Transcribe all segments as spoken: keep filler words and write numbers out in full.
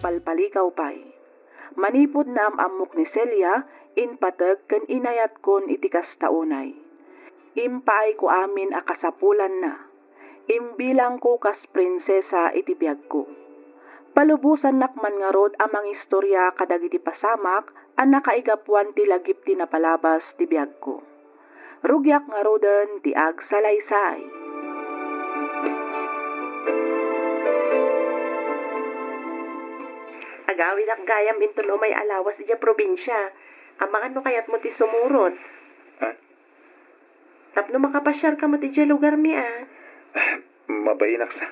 agpalpalikaw pay. Manipud naam-ammok ni Celia, impateg ken inayatkon iti kasta unay. Impaayko amin a kasapulanna. Imbilangko kas prinsesa iti biagko. Palubosannak man ngarud a mangistorya kadagiti pasamak a nakaigapuan ti lagip ti napalabas ti biagko. Rugiak ngaruden ti agsalaysay. Agawidak gayam inton umay a lawas idiay probinsia. Amangan no kayatmo ti sumurot. Ah? Tapno makapasiarka met idiay lugarmi, a. Mabainak sa.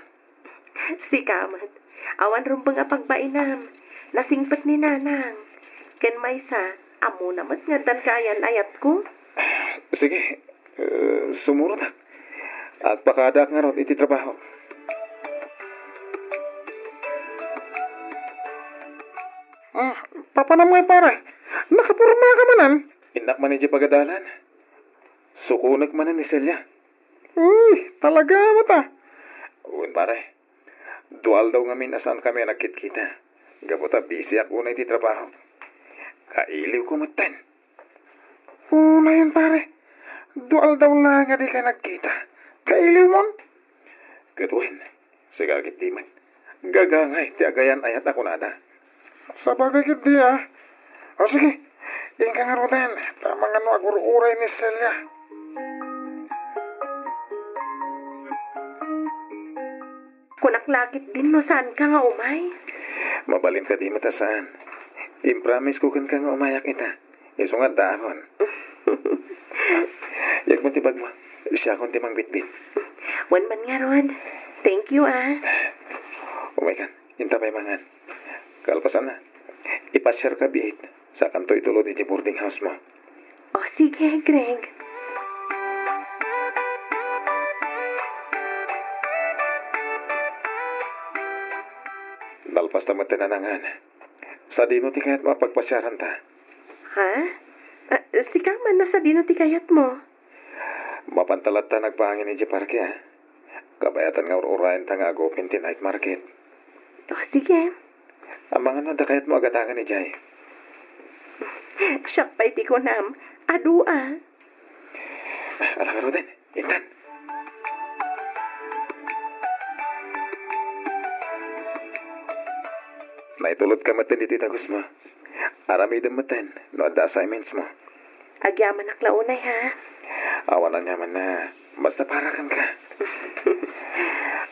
Sika met. Awan rumbeng a pagbainam. Nasingpet ni Nanang. Ken maysa, ammona met nga addanka ayan-ayatko. Sige, eh, sumurotak. Agpakadaak ngarud iti trabaho. Ah, papanam ngay, pare? Nakaporma ka manen? Innak man idiay pagadalan. Sukonek manen ni Celia. Uy, talaga met, a. Wen, pare. Dua aldaw ngamin a saankami a nagkitkita. Gapu ta bisiak unay ti trabaho. Kailiwko metten. Unayen, pare. Dua aldaw laeng a dikay nagkita. Kailiwmon? Ket wen, sika ketdi met. Gagangay ti agayan-ayat a kunada. Sabagay ketdi, a. O sige, inka ngaruden, ta amangan no agur-uray ni Celia. Kunak la ketdin no saanka nga umay. Mabalin kadi met a saan. Impromisesko kenka nga umayak ita. Isu nga addaakon. Yegmo ti bagmo. Siakon ti mangbitbit. Wen man ngarud. Thank you, a. Umaykan. Inta pay mangan. Kalpasanna, ipasiarka biit. Sakanto itulod iti boarding house mo. O, sige, Greg. Nalpas ta met ti nanangan. Sadino ti kayatmo a pagpasiaranta? Ha? A, sika man no sadino ti kayatmo? Mapanta latta nagpangin idiay parke, a. Kabayatan nga ur-urayenta nga agupin ti night market. O, sige. Amangan no adda kayatmo a gatangen idiay. Siak pay ti kunam, adu, a. Ala ngaruden, intan. Naitulodka metten ditoy dagusmo. Aramidem metten no adda assignments mo. Agyamanak la unay, ha? Awan aniamanna, basta para kenka.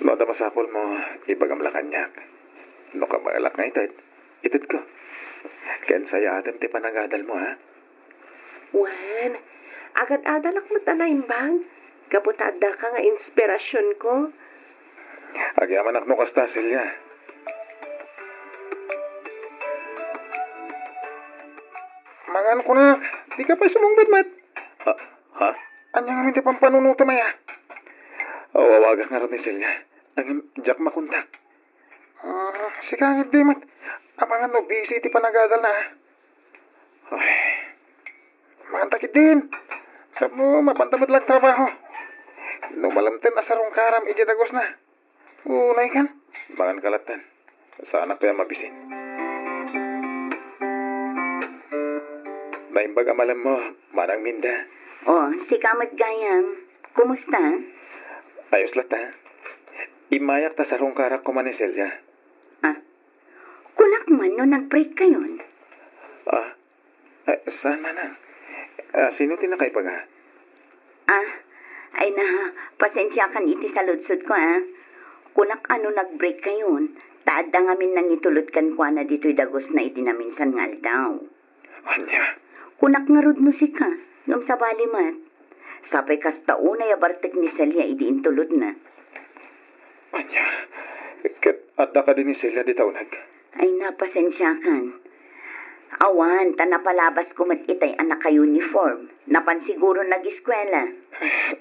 No adda masapulmo, ibagam la kaniak. No kabaelak nga ited, itedko. Ken sayaatem ti panagadalmo, ha? Wen, agad-adalak met a naimbag. Gapu ta addaka nga inspirasionko. Agyamanak no kasta, Celia. Mangan kunak, dika pay sumungbit met. Ha? Ha? Ania ngamin ti pampanunotem aya? Aw, awagak ngarud ni Celia. Ngem diak makontak. Ah, sika ngiddi met. Amangan no busy ti panagadalna, a. Ay. Manta ketdin. Tapno mapanta met la agtrabaho. No malemten a sarungkaram idiay dagusna. Unay kan. Mangan ka latta. Saanak pay a mabisin. Naimbag a malemmo, Manang Minda. O, sika met gayam. Kumusta? Ayos latta. Immayak ta sarungkarak koma ni Celia. Ah, kunak man no nag-break kayon? Ah, Eh, saan, Manang? Ah, sino ti nakaibaga? Ah, ay na, pasensiakan iti saludsodko, a. Kunak a no nag-break kayon, ta adda ngamin nangitulod kenkuana ditoy dagusna iti naminsan nga aldaw. Ania? Kunak ngarud no sika, ngem sabali met. Sapay kasta unay a bartek ni Celia idi intulodna. Ania? Ket adda kadi ni Celia dita uneg? Ay, napasensiakan. Awan, ta napalabasko met itay a naka-uniform. Napan siguro nag-eskuela.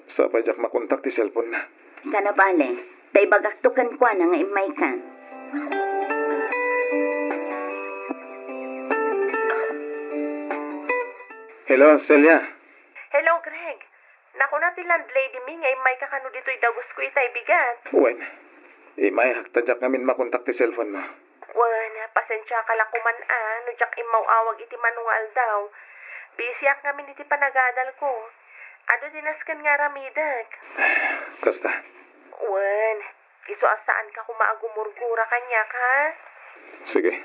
Sapay diak makontak ti cellphone-na. Sana bale, ta ibagakto kenkuana nga immayka. Hello, Celia. Hello, Greg. Nakuna ti landlady mi nga immayka kano ditoy dagusko itay bigat. Wen, immayak ta diak ngamin makontak ti cellphone-mo. Wen, pas- Pasensiaka la koman a no diak immaw-awag iti mano nga aldaw. Busyak ngamin iti panagadalko. Adu ti nasken nga aramidek. Kasta. Wen, isu a saanka koma a gumurgura kaniak, ha? Sige.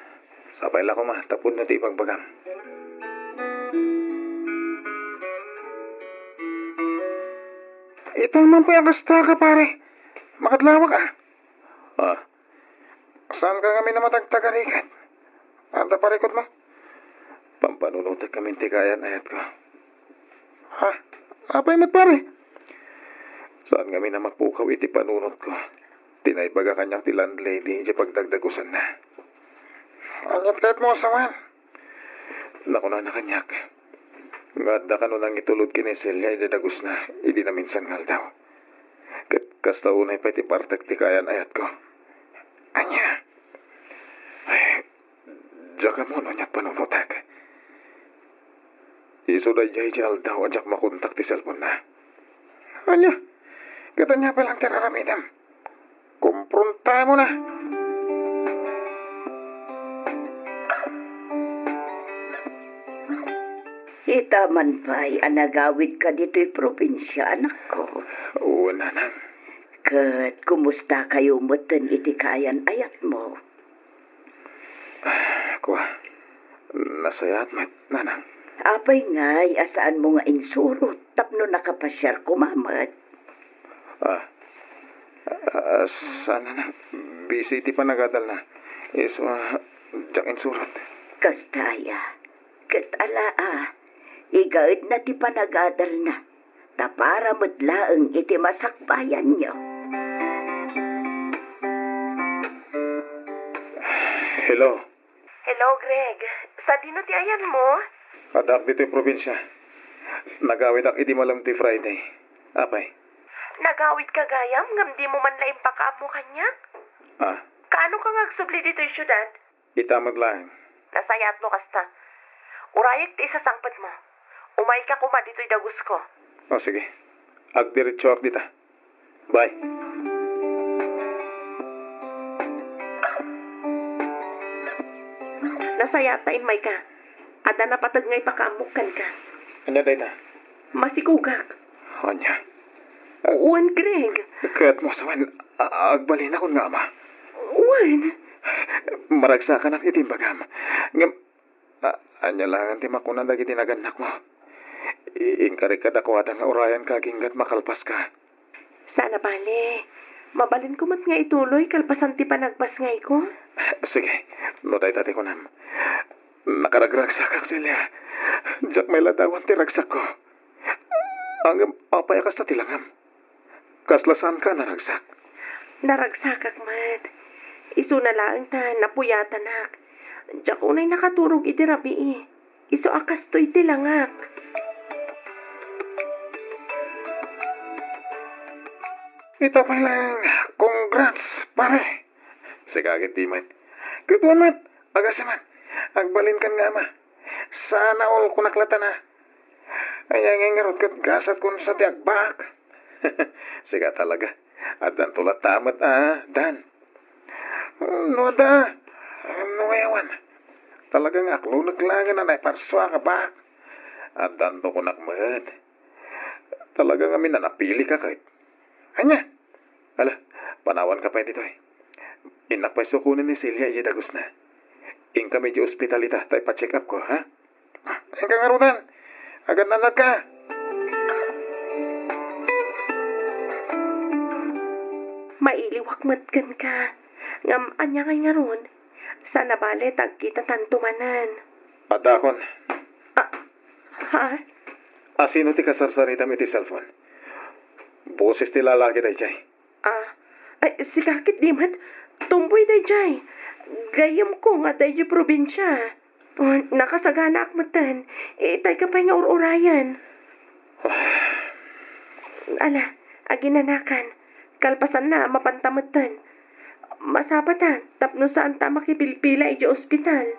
Sapay la koma, tapno ti ibagbagam. Ita man pay a kastaka, pare. Makadlawak, a. Ah. Saanka ngamin a matagtagarigat? Adda parikutmo? Pampanunotek ngamin ti kaayan-ayatko. Ha? Apay met, pare? Saan ngamin a mapukaw iti panunotko ti naibaga kaniak ti landlady idiay pagdagdagusanna. Aniat kayatmo a sawen? Nakunana kaniak nga adda kano nangitulod ken ni Celia idiay dagusna idi naminsan nga aldaw. Ket kasta unay pay ti partek ti kaayan-ayatko. Ania? Ay, diak ammo no aniat panunotek. Isu daydiay ti aldaw a diak makontak ti cellphone-na. Ania? Ket ania pay laeng ti ar-aramidem? Kumprontamona. Ita man pay a nagawidka ditoy probinsia, anakko. Wen, nanang. Ket kumustakayo metten iti kaayan-ayatmo? Kua, nasayaat met, nanang. Apay ngay a saanmo nga insurot tapno nakapasiar koma met? Ah, ah, saan, nanang. Busy ti panagadalna. Isu a, ah, diak insurot. Kasta aya. Ket ala a, igaedna ti panagadalna, ta para met laeng iti masakbayanyo. Hello. Hello, Greg. Sadino ti ayanmo? Addaak ditoy probinsia. Nagawidak idi malem ti Friday. Apay? Nagawidka gayam ngem dimo man la impakaammo kaniak? Ah. Kaanoka nga agsubli ditoy siudad? Ita met laeng. Nasayaatmo kasta. Urayek ti isasangpetmo. Umayka koma ditoy dagusko. O, sige. Agdiretsoak dita. Bye. Nasayaat ta immayka. Adda napateg nga ipakaammok kenka. Ania dayta? Masikogak. Ania? Wen, Greg. Kayatmo a sawen, a-, agbalinakon nga ama? Wen. Maragsakanak iti imbagam. Ngem, a-, ania laeng ti makuna dagiti nagannakmo? I-, inkarik kadakuada nga urayanka agingga ta makalpaska. Saan a bale. Mabalinko met nga ituloy kalpasan ti panagbasngayko. Sige, no dayta ti kunam. Nakaragragsakak, Celia. Diak mailadawan ti ragsakko. Ngem apay a kasta ti langam? Kasla saanka a naragsak? Naragsakak met. Isuna laeng ta napuyatanak. Diak unay nakaturog iti rabii. Isu a kastoy ti langak. Ita pay laeng, congrats, pare. Sika ketdi met. Ket wen met, agasem man. Agbalinkan nga ama. Sana all kunak latta a. Ania ngay ngarud ket gasat kun sa ti agbaak? Sika talaga. Addanto latta met a, Dan. No adda, no awan. Talaga nga aklonek laengen a naiparsua nga baak. Addanto kunak met. Talaga ngamin a napilika ket. Ania? Ala, panawanka pay ditoy. Innak pay sukonen ni Celia idiay dagusna. Inkami idiay ospital ita ta ipa-check up ko, ha? Inka ngaruden. Agannad-annadka. Mailiwak met kenka. Ngem ania ngay ngarud? Saan a bale ta agkitatanto manen. Addaakon. Ah, ha? Asino ti kasarsaritam iti cellphone? Boses ti lalaki daydiay. Ah, ay, sika ketdi met. Tumboy daydiay. Gayyemko nga adda idiay probinsia. Oh, nakasaganaak metten. Itayka pay nga ur-urayen. Ala, aginanakan. Kalpasanna, mapanta metten. Masapata, tapno saanta a makipilpila idiay ospital.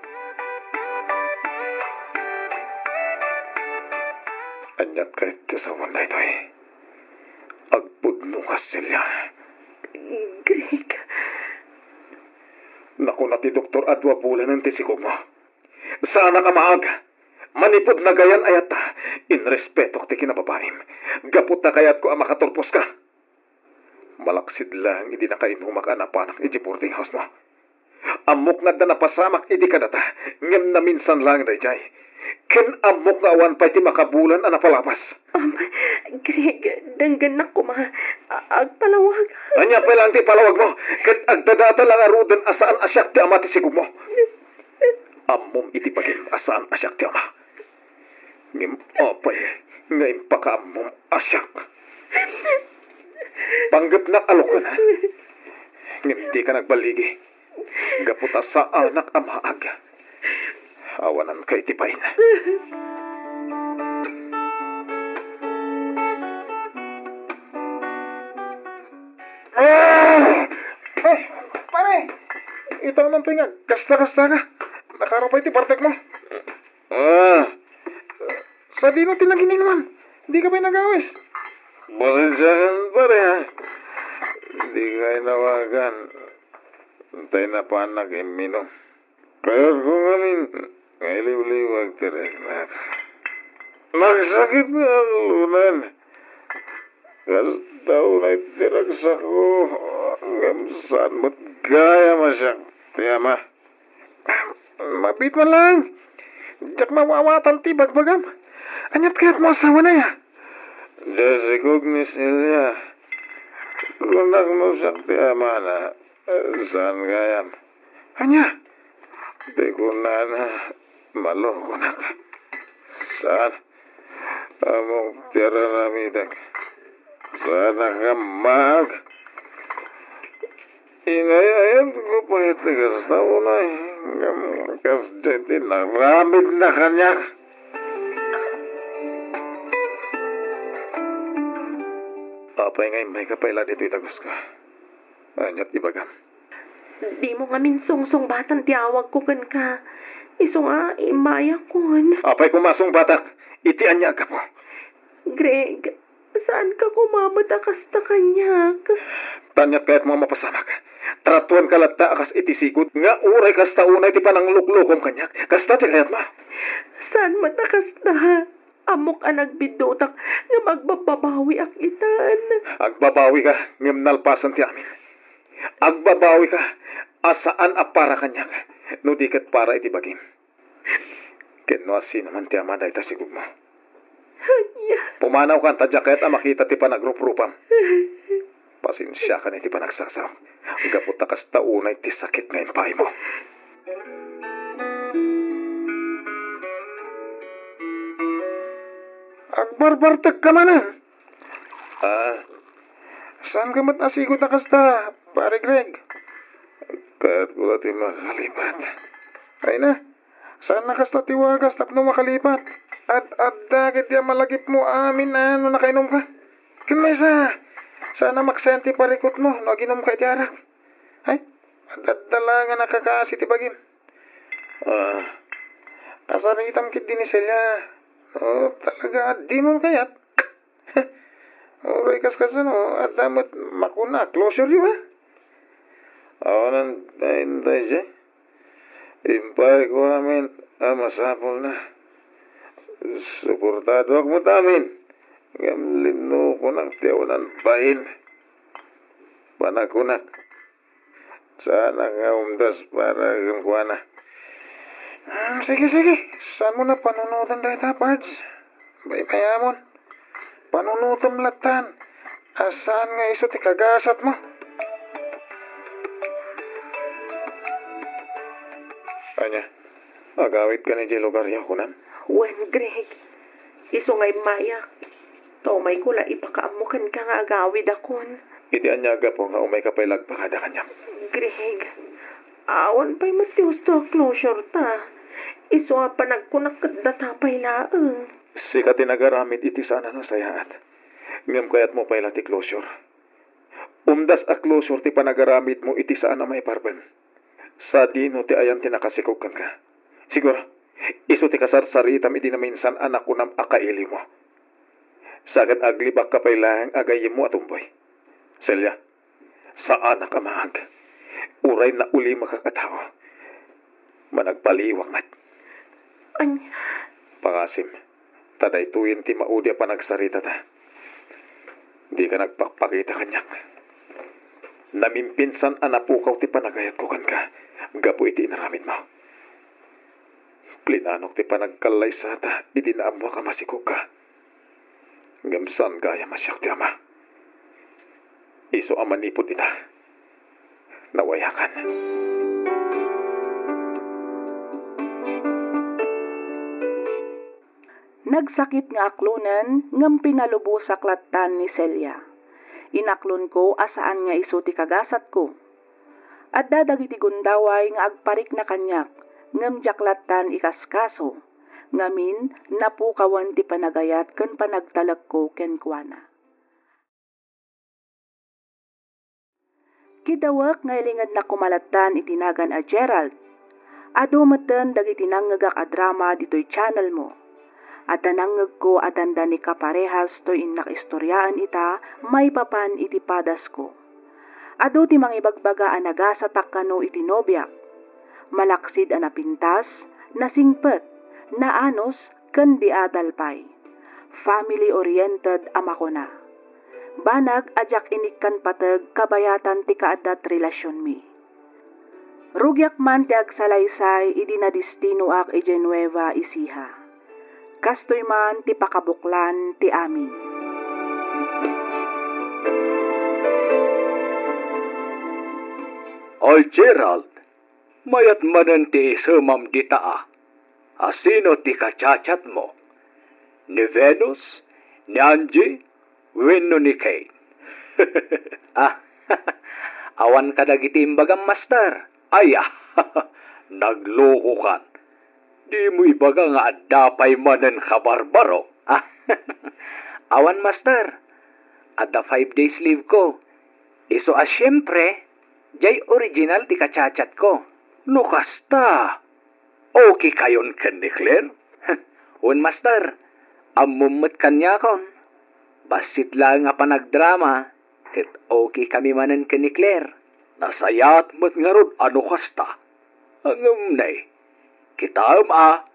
Aniat kayat ti asawan daytoy? Agpudno ka, Celia. Greg. Nakuna ti doktor a dua bulanen ti sikogmo. Saanak a maag. Manipud nagayan a yatta, inrespetok ti kinababaim. Gapu ta kayatko a makaturposka. Malaksid laeng idi nakainumak a napanak iti boarding house mo. Ammok nga adda napasamak idi kadata, ngem naminsan laeng daydiay. Ken ammok nga awan pay ti makabulan a napalabas. Um, Greg, denggennak koma. A-, agpalawag. Ania pay laeng ti ipalawag mo? Ket agdadata la ngaruden a saan a siak ti ama ti sigogmo. Ammom iti bagim a saan a siak ti ama. Ngem apay nga impakaammom a siak? Panggepnak a loken. Ngem dika nagballigi. Gapu ta saanak a maag. Awananka iti bain. Ah! Ay, pare! Ita man pay nga kasta-kasta ka. Nakaro pay ti bartek mo. Ah, sadino ti nagininumam? Dika pay nagawis? Pasensiakan, pare, ha? Dika inawagan. Tay napanak imminum. Kayatko ngamin nga iliwliwag ti regnak. Nagsakit nga aklonan. Kasta unay ti ragsakko. Ngem saan met gayam a siak ti ama. Mabiit man laeng. Diak maawatan ti ibagbagam. Ania ti kayatmo a sawen aya? Diay sikog ni Celia. Kunak no siak ti amana, saan gayam. Ania? Ti kunana, malokonak. Saan? Ammok ti ar-aramidek. Saanak a maag. Inay-ayatko pay ti kasta unay, ngem kasdiay ti naramidna kaniak. Apay nga immayka pay la ditoy daguska? Ania ti ibagam? Dimo ngamin sungsungbatan ti awagko kenka. Isu nga immayakon. Apay koma a sungbatak? Iti ania a gapu? Greg, saanka koma met a kasta kaniak. Ta ania ti kayatmo a mapasamak? Tratuanka latta a kas iti sigud nga uray kasta unay ti panangluklukom kaniak. Kasta ti kayatmo? Saan met a kasta? Ammok a nagbiddutak ngem agbabbabawiak itan. Agbabawika ngem nalpasen ti amin. Agbabawika a saan a para kaniak no di ket para iti bagim. Ken no asinoman ti ama dayta sigugmo. Ania? Pumanawkan ta diak kayat a makita ti panagruprupam. Pasensiakan iti panagsasao. Gapu ta kasta unay ti sakit nga impaaymo. Agbarbartekka manen. Ah, saanka met a sigud a kasta, Pare Greg? Kayatko la ti makalipat. Ay na, saan a kasta ti wagas tapno makalipat. Ad-adda ketdi a malagipmo amin a no nakainumka. Ken maysa, saan a maksayan ti parikutmo no aginumka iti arak. Ay, ad-adda la nga nakakaasi ti bagim. Ah, kasaritam ketdi ni Celia. No talaga a dimon kayat. Uray kaskasano, adda met makuna a closuryo, a? Awanan daydiay. Impaayko amin a masapulna. Suportadoak met amin. Ngem linnukonak ti awanan bain. Panakunak. Saanak nga umdas para kenkuana. Hmm, sige, sige. Saanmo a panunoten dayta, Pards? Baybayamon. Panunotem lattan. A saan nga isu ti kagasatmo? Ania? Agawidka idiay lugaryo, kunam? Wen, Greg. Isu nga immayak. Ta umayko la ipakaammo kenka nga agawidakon. Iti ania a gapu nga umayka pay la agpakada kaniak? Greg, awan pay met ti husto a closure ta. Isu a panagkunak ket data pay laeng. Sika ti nagaramid iti saan a nasayaat. Ngem kayatmo pay la ti closure. Umdas a closure ti panagaramidmo iti saan a maiparbeng. Sadino ti ayan ti nakasikog kenka? Siguro, isu ti kasarsaritam idi naminsan a nakunam a kailiwmo. Sa ket aglibakka pay laeng a gayyemmo a tumboy. Celia, saanak a maag. Uray naulimakak a tao, managpaliwak met. Ania? Pangasim, ta daytoyen ti maudi a panagsaritata. Dika nagpakpakita kaniak. Namimpinsan a napukaw ti panagayatko kenka gapu iti inaramidmo. Plinanok ti panagkallaysata idi naammoak a masikogka. Ngem saan gayam a siak ti ama. Isu a manipud ita, nawayakan. Nagsakit nga aklonen, ngem pinalubosak lattan ni Celia. Inaklonko a saan nga isu ti kagasatko. Adda dagiti gundaway nga agparikna kaniak, ngem diak lattan ikaskaso. Ngamin, napukawen ti panagayat ken panagtalekko kenkuana. Kidawek nga ilingednak koma lattan iti nagan a Gerald. Adu metten dagiti nangngegak a drama ditoy channel mo. Adda nangngegko a dandani kaparehas toy innak istoriaen ita maipapan iti padasko. Adu ti mangibagbaga a nagasatak kano iti nobiak. Malaksid a napintas, nasingpet, naanus, ken di adal pay. Family-oriented a makuna. Banag a diak inikkan pateg kabayatan ti kaaddat relasionmi. Rugiak man ti agsalaysay idi nadistinoak idiay Nueva Ecija. Kastoy man ti pakabuklan ti amin. Oy, Gerald, mayat manen ti isemam dita a. A sino ti ka-chat-chatmo? Ni Venus? Ni Angie? Wenno ni Kate? Ah, awan kadagiti imbagam, Master. Ay, ah, naglokokan. Dimo ibaga nga adda pay manen kabarbaro. Ah, awan, Master. Adda five days leave ko. Isu a siempre, diay original ti ka-chat-chatko. No kasta, okay kayon ken ni Claire? Wen, Master, ammom met kaniakon. Bassit laeng a panagdrama, ket okay kami manen ken ni Claire. Nasayaat met ngarud a no kasta. Ngem ne, kitaem a,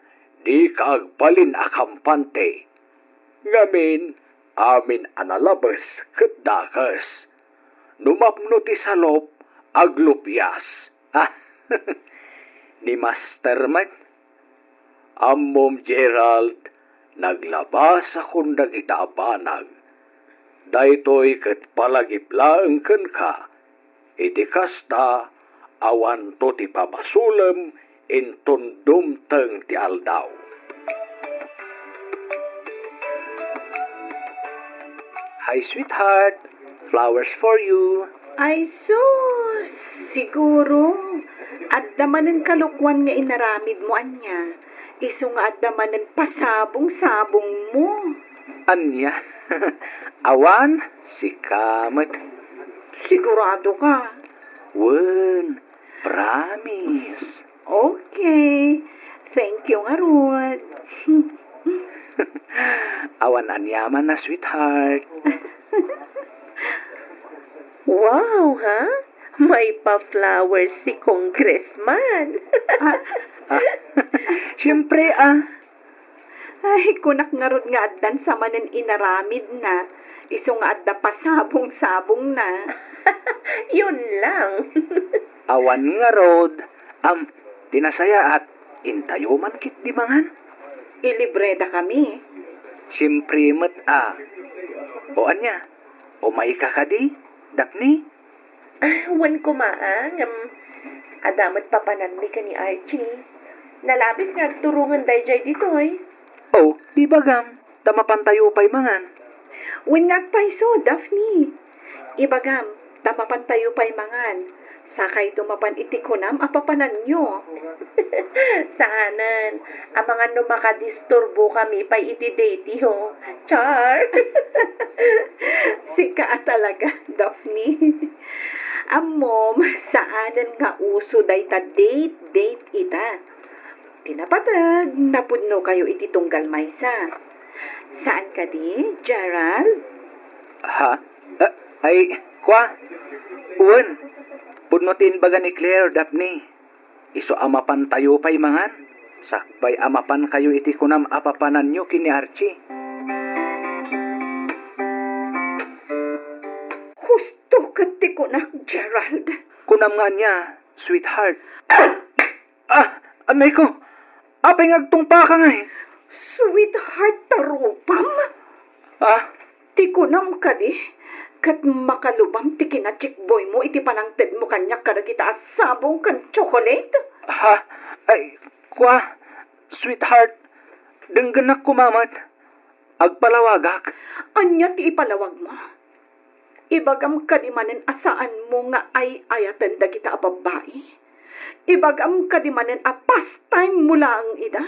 dika agbalin a kampante. Ngamin, amin a nalabes ket dakes. No mapno ti salop, aglupias. Ah, ni Master met. Ammom, Gerald, naglabasakon dagita a banag. Daytoy ket palagip laeng kenka. Iti kasta, awanto ti pabasolem inton dumteng ti aldaw. Hi, sweetheart. Flowers for you. Ay, sus! Siguro, adda manen kalokuan nga inaramidmo ania. Isu nga adda manen pasabong-sabongmo. Ania? Awan, sika met. Sigurado ka? Wen, promise. Okay. Thank you ngarud. Awan aniaman a, sweetheart. Wow, ha? May pa-flowers si Congressman. Ah, ah, siyempre, ah. Ay, kunak ngarud nga addan sa manen inaramidna, isu nga adda pasabong-sabongna. Yun lang. Awan ngarud, am, ti nasayaat, intayo man ketdi mangan? Ilibreda kami. Siyempre met a. O ania, umayka kadi, Daphne? Ah, wen koma, ah, ngem adda met papananmi ken ni Archie. Nalabit nga agturongen daydiay ditoy. O, di bagam, ta mapantayo pay mangan. Wen nga agpayso, Daphne. Ibagam, ta mapantayo pay mangan. Sakayto mapan iti kunam a papananyo. Saanen, amangan no makadisturbo kami pay iti date yo. Char! Sika a talaga, Daphne. Ammom, saanen nga uso dayta date-date ita. Ti napateg, napudno kayo iti tunggal maysa. Saan kadi, Gerald? Ha? Eh, ay, kwa? Wen. Pudno ti imbaga ni Claire, Daphne. Isu a mapantayo pay mangan, sakbay a mapankayo iti kunam a papananyo ken ni Archie. Husto ket ti kunak, Gerald. Kunam nga ania, sweetheart? Ah, anay ko! Apay nga agtungpaka ngay? Sweetheart ta rupam? Ah? Ti kunam kadi, ket makalubam ti kinachickboy mo iti panangtedmo kaniak kadagita a sabong ken chocolate? Ha? Ay, kua, sweetheart, denggenak koma met. Agpalawagak. Ania ti ipalawagmo? Ibagam kadi manen a saanmo nga ay-ayaten dagita a babbai? Ibagam kadi manen a pastime mo laeng ida?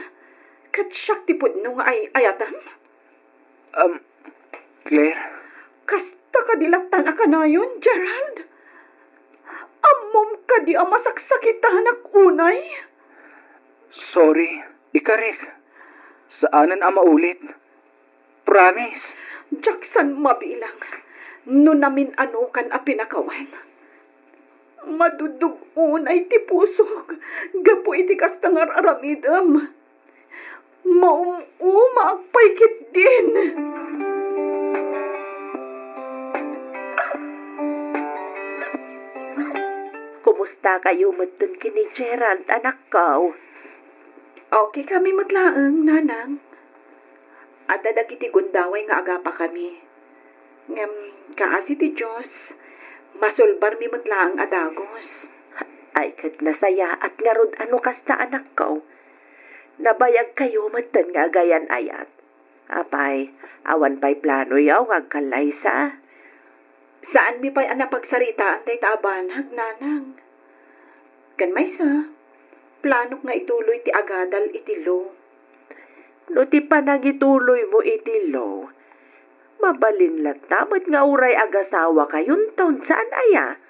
Ket siak ti pudno nga ay-ayatem? Um, Claire? Kasta kadi lattan a kanayon, Gerald? Ammom kadi a masaksakitanak unay? Sorry, ikarik. Saanen a maulit. Promise. Diak san mabilang no namin-anokan a pinakawan. Madudug unay ti pusok gapu iti kasta nga ar-aramidem. Maum-umaak pay ketdin. Kumusta kayo metten ken ni Gerald, anakko? Okay kami met laeng, nanang. Adda dagiti gundaway nga agapakami. Ngem, kaasi ti Dios, masulbarmi met laeng a dagus. Ay, ket nasayaat ngarud a no kasta, anakko. Nabayag kayo metten nga agayan-ayat. Apay, awan pay planoyo nga agkallaysa? Saanmi pay a napagsaritaan dayta a banag, nanang. Ken maysa, planok nga ituloy ti agadal iti law. No ti panangituloymo iti law, mabalin latta met nga uray agasawakayonton, saan aya?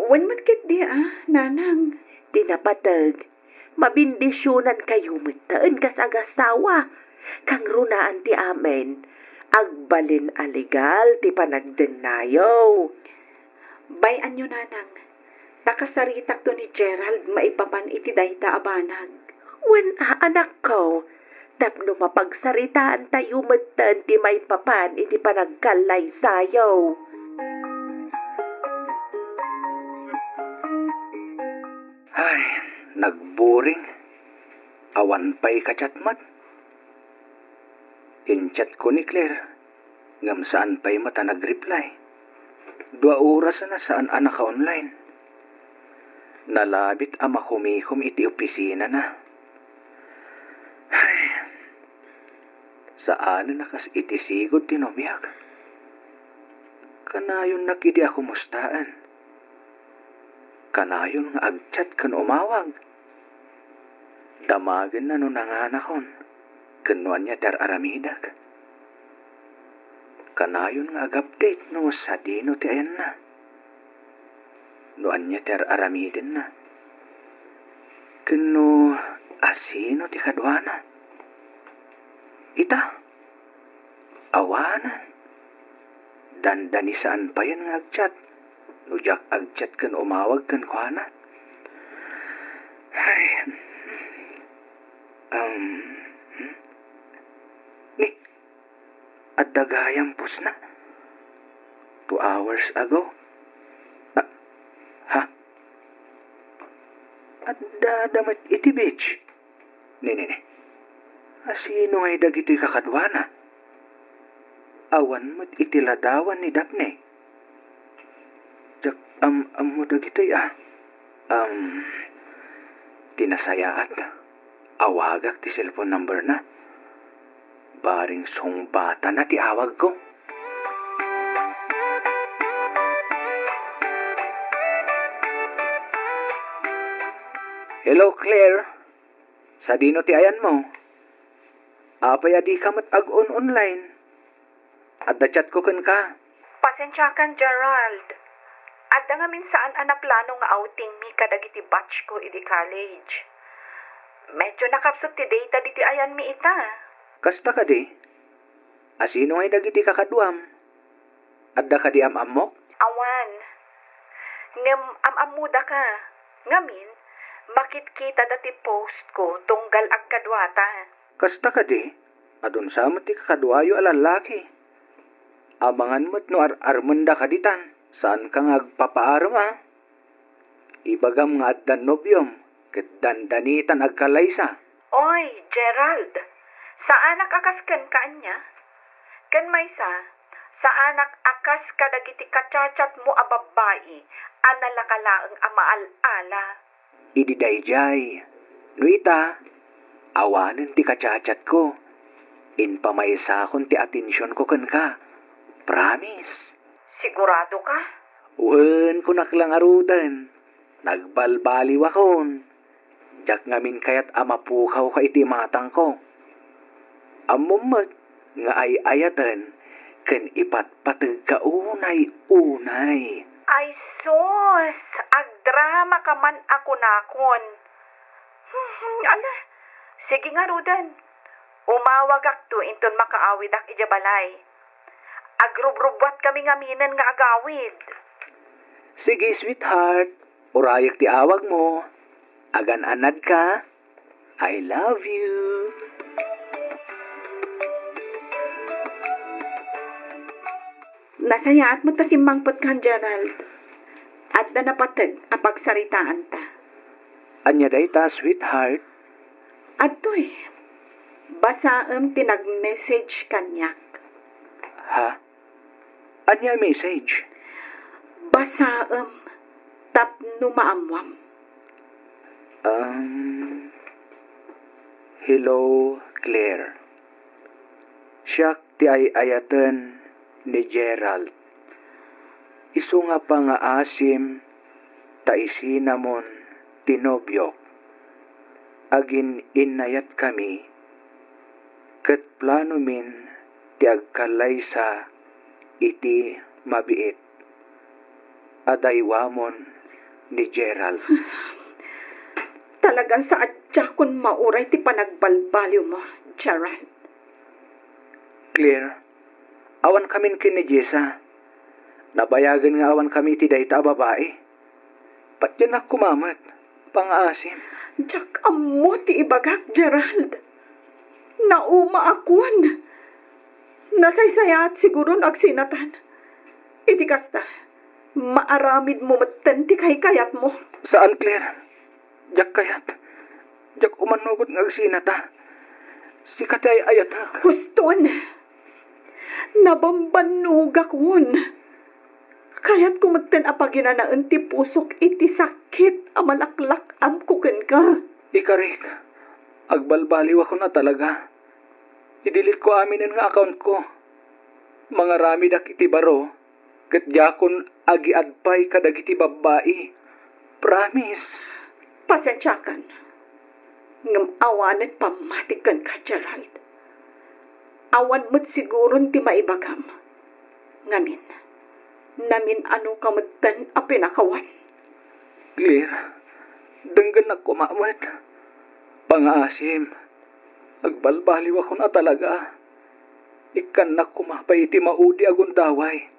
Wen met ketdi a, nanang. Ti napateg, mabendisyonan kayo metten kas agasawa. Kangrunaan ti amin, agbalin a legal ti panagdennayo. Bay-anyo, nanang, ta kasaritakto ni Gerald maipapan iti dayta a banag. Wen a, anakko, tapno mapagsaritaantayo metten ti maipapan iti panagkallaysayo. Ay, nagboring. Awan pay ka-chat met. In-chat ko ni Claire, ngem saan pay met a nag-reply. Dua oras a saan a naka-online. Nalabit a makumikom iti opisinana. Ay, saanen a kas iti sigud ti nobiak. Kanayonnak idi a kumustaen. Kanayon nga ag-chat ken umawag. Damagenna no nanganakon ken no ania ti ar-aramidek. Kanayon nga ag-update no sadino ti ayanna, no ania ti ar-aramidenna, ken no asino ti kaduana. Ita, awanen. Dandani saan payen nga ag-chat no diak ag-chat ken umawag kenkuana. Ay. Um, hmm? Ni, adda gayam pusna. Two hours ago. Ah, ha? Adda da met iti beach. Ni, ni, ni. Asino ngay dagitoy kakaduana? Awan met iti ladawan ni Daphne. Diak am-ammo dagitoy a. Am, ti nasayaat, awagak ti cellphone number na. Bareng sungbatana ti awagko. Hello, Claire. Sadino ti ayanmo? Apay a dika met ag-on-online? Adda chatko kenka. Pasensiakan, Gerald. Adda ngamin saan a naplano nga outing mi kadagiti batch ko idi college. Medyo nakapsut ti data diti ayanmi ita. Kasta kadi? Asino ngay dagiti kakaduam? Adda kadi am-ammok? Awan. Ngem am-ammodaka. Ngamin, makitkitada ti postko tunggal agkaduata. Kasta kadi, adun sa met ti kakaduayo a lallaki. Amangan met no ar-armenda kadi tan, saanka nga agpapaarem a. Ibagam nga addan nobiom, ket dandanitan agkalaysa. Oy, Gerald, saanak a kas kenka ania? Ken maysa, saanak a kas kadagiti kachatchatmo a babbai a nalaka laeng a maal-ala. Idi daydiay, no ita, awanen ti kachatchatko. Impamaysakon ti atensionko kenka. Promise. Siguradoka? Wen, kunak la ngaruden. Nagbalbaliwakon. Diak ngamin kayat a mapukawka iti imatangko. Ammom met nga ay-ayaten ken ipatpategka unay-unay. Ay sus, agdramaka man a kunakon. Hmm, ala, sige ngaruden. Umawagakto inton makaawidak idiay balay. Agrubrubuatkami ngaminen nga agawid. Sige, sweetheart. Urayek ti awagmo. Agan-anadka. I love you. Nasayaat met ta simmangpetkan, Gerald. Adda napateg a pagsaritaanta. Ania dayta, sweetheart? Adtoy, basaem ti nag-message kaniak. Ha? Ania a message? Basaem tapno maammuam. Um, hello, Claire. Siak ti ay-ayaten ni Gerald. Isu nga pangaasim ta isinamon ti nobiok. Agin-innayatkami ket planomin ti agkalaysa iti mabiit a daywamon ni Gerald. Talagan sa a diakon mauray ti panagbalbaliwmo, Gerald. Claire, awankamin ken ni Jessa. Nabayagen nga awankami iti dayta a babai. Patiennak koma met, pangaasim. Diak ammo ti ibagak, Gerald. Naumaakon. Nasaysayaat siguron agsinatan. Iti kasta, maaramidmo metten ti kaykayatmo. Saan, Claire. Diak kayat. Diak umanugot nga agsinata. Sika ti ay-ayatek. Huston! Nabambannogakon. Kayatko metten a paginanaen ti pusok iti sakit a malaklak-amko kenka. Ikarik, agbalbaliwakon a talaga. I-delete ko aminen nga account ko. Mangaramidak iti baro, ket diakon agiad pay kadagiti babbai. Promise. Pasensiakan. Ngem awanen pammatik kenka, Gerald. Awan met siguron ti maibagam. Ngamin, namin-anoka metten a pinakawan. Claire, denggennak koma met. Pangaasim, agbalbaliwakon a talaga. Ikkannak koma pay iti maudi a gundaway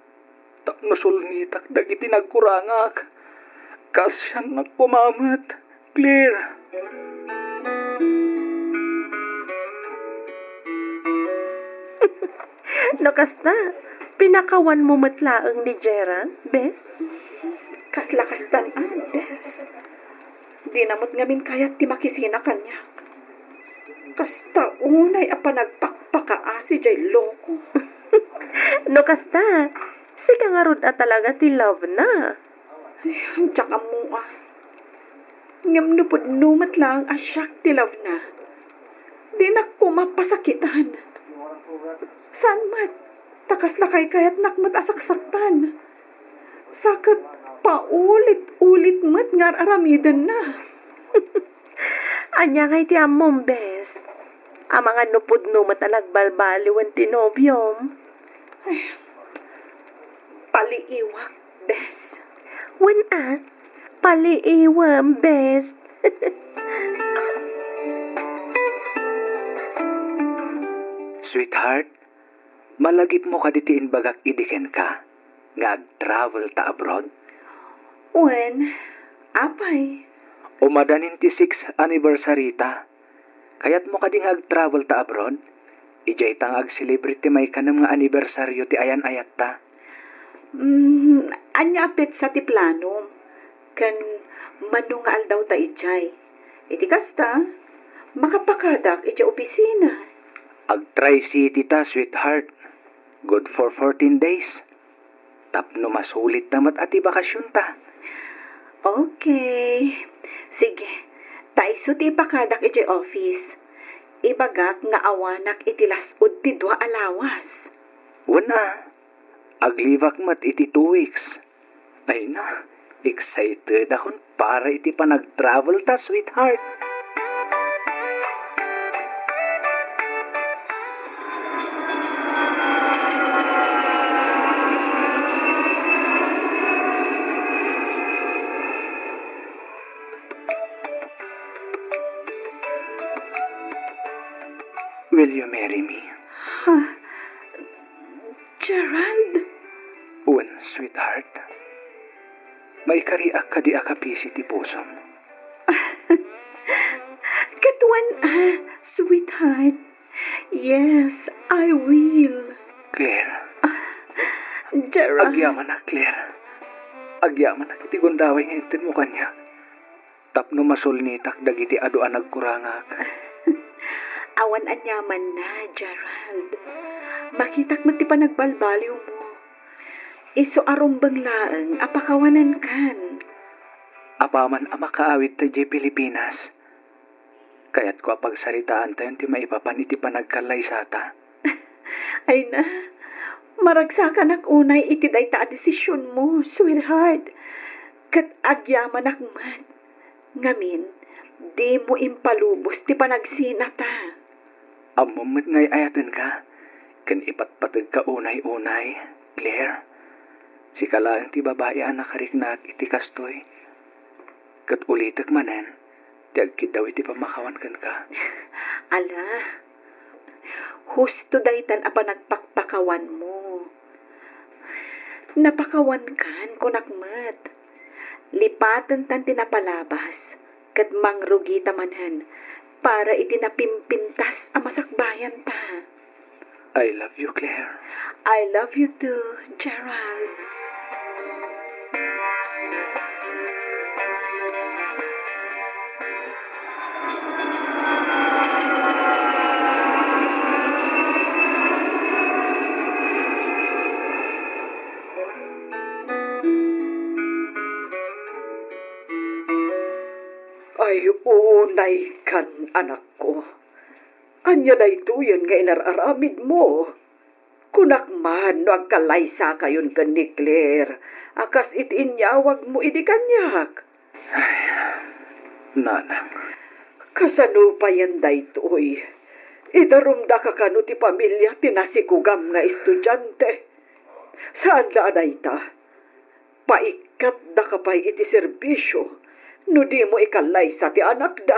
tapno sulnitak dagiti nagkurangak. Kaasiannak koma met, Claire. No kasta, pinakawanmo met laeng ni Gerald, bes? Kasla kastan a, bes. Dina met ngamin kayat ti makisina kaniak. Kasta unay a panagpakpakaasi jay loko. No kasta, sika ngarud a talaga ti love na. Ay, diak ammo a. Ngem no pudno met laeng a siak ti love na, dinak koma pasakitan. Saan met, ta kasla kaykayatnak met a saksaktan. Sa ket paulit-ulit met nga ar-aramidenna. Ania ngay ti ammom, bes? Amangan no pudno met a nagbalbaliwen ti nobiom? Ay, paliiwak, bes. Wen a, paliiwem, bes. Sweetheart, malagipmo kadi ti imbagak idi kenka nga ag-travel ta abroad? Wen, apay? Umadanin ti sixth anniversary ta. Kayatmo kadi nga ag-travel ta abroad? Idiay ta nga ag-celebrate ti maikanem nga anibersaryo ti ayan-ayatta. Mm, ania a petsa ti planom? Ken mano nga aldaw ta idiay? Iti kasta, makapakadak iti opisina. Ag-Tri-City ta, sweetheart. Good for fourteen days. Tapno masulitta met a ti bakasionta. Okay. Sige, ta isu ti ipakadak iti office. Ibagak nga awanak iti las-ud ti dua a lawas. Wen a, aglibak met iti two weeks. Ay na, excited akon para iti panag-travel ta, sweetheart. Will you marry me? Ha? Gerald? Wen, sweetheart. Maikariak kadi a kapisi ti pusom. Ket wen a, sweetheart. Yes, I will. Claire. Ah, Gerald. Agyamanak, Claire. Agyamanak iti gundaway nga inted mo kaniak. Tapno masulnitak dagiti adu a nagkurangak. Awan aniamanna, Gerald. Makitak met ti panagbalbaliwmo. Isu a rumbeng laeng a pakawanenkan. Apaman a makaawidta idiay Pilipinas, kayatko a pagsaritaantayon ti maipapan iti panagkallaysata. Ay na, maragsakanak unay iti dayta a desisionmo, sweetheart. Ket agyamanak met. Ngamin, dimo impalubos ti panagsinata. Ammom met nga ay-ayatenka, ken ipatpategka unay-unay, Claire. Sika laeng ti babai a nakariknaak iti kastoy. Ket ulitek manen ti agkiddaw iti pammakawan kenka. Ala, husto daytan a panagpakpakawanmo. Napakawankan, kunak met. Lipatentan ti napalabas, ket mangrugita manen para iti napimpintas a masakbayanta. I love you, Claire. I love you too, Gerald. Ay, unaykan, anakko. Ania daytoyen nga inar-aramidmo? Kunak man no agkallaysakayon ken ni Claire a kas iti inyawagmo idi kaniak. Ay, nanang. Kasano payen daytoy? Idarumdaka kano ti pamilia ti nasikugam nga estudiante? Saan la a dayta? Paikkatdaka pay iti serbisio no dimo ikallaysa ti anakda.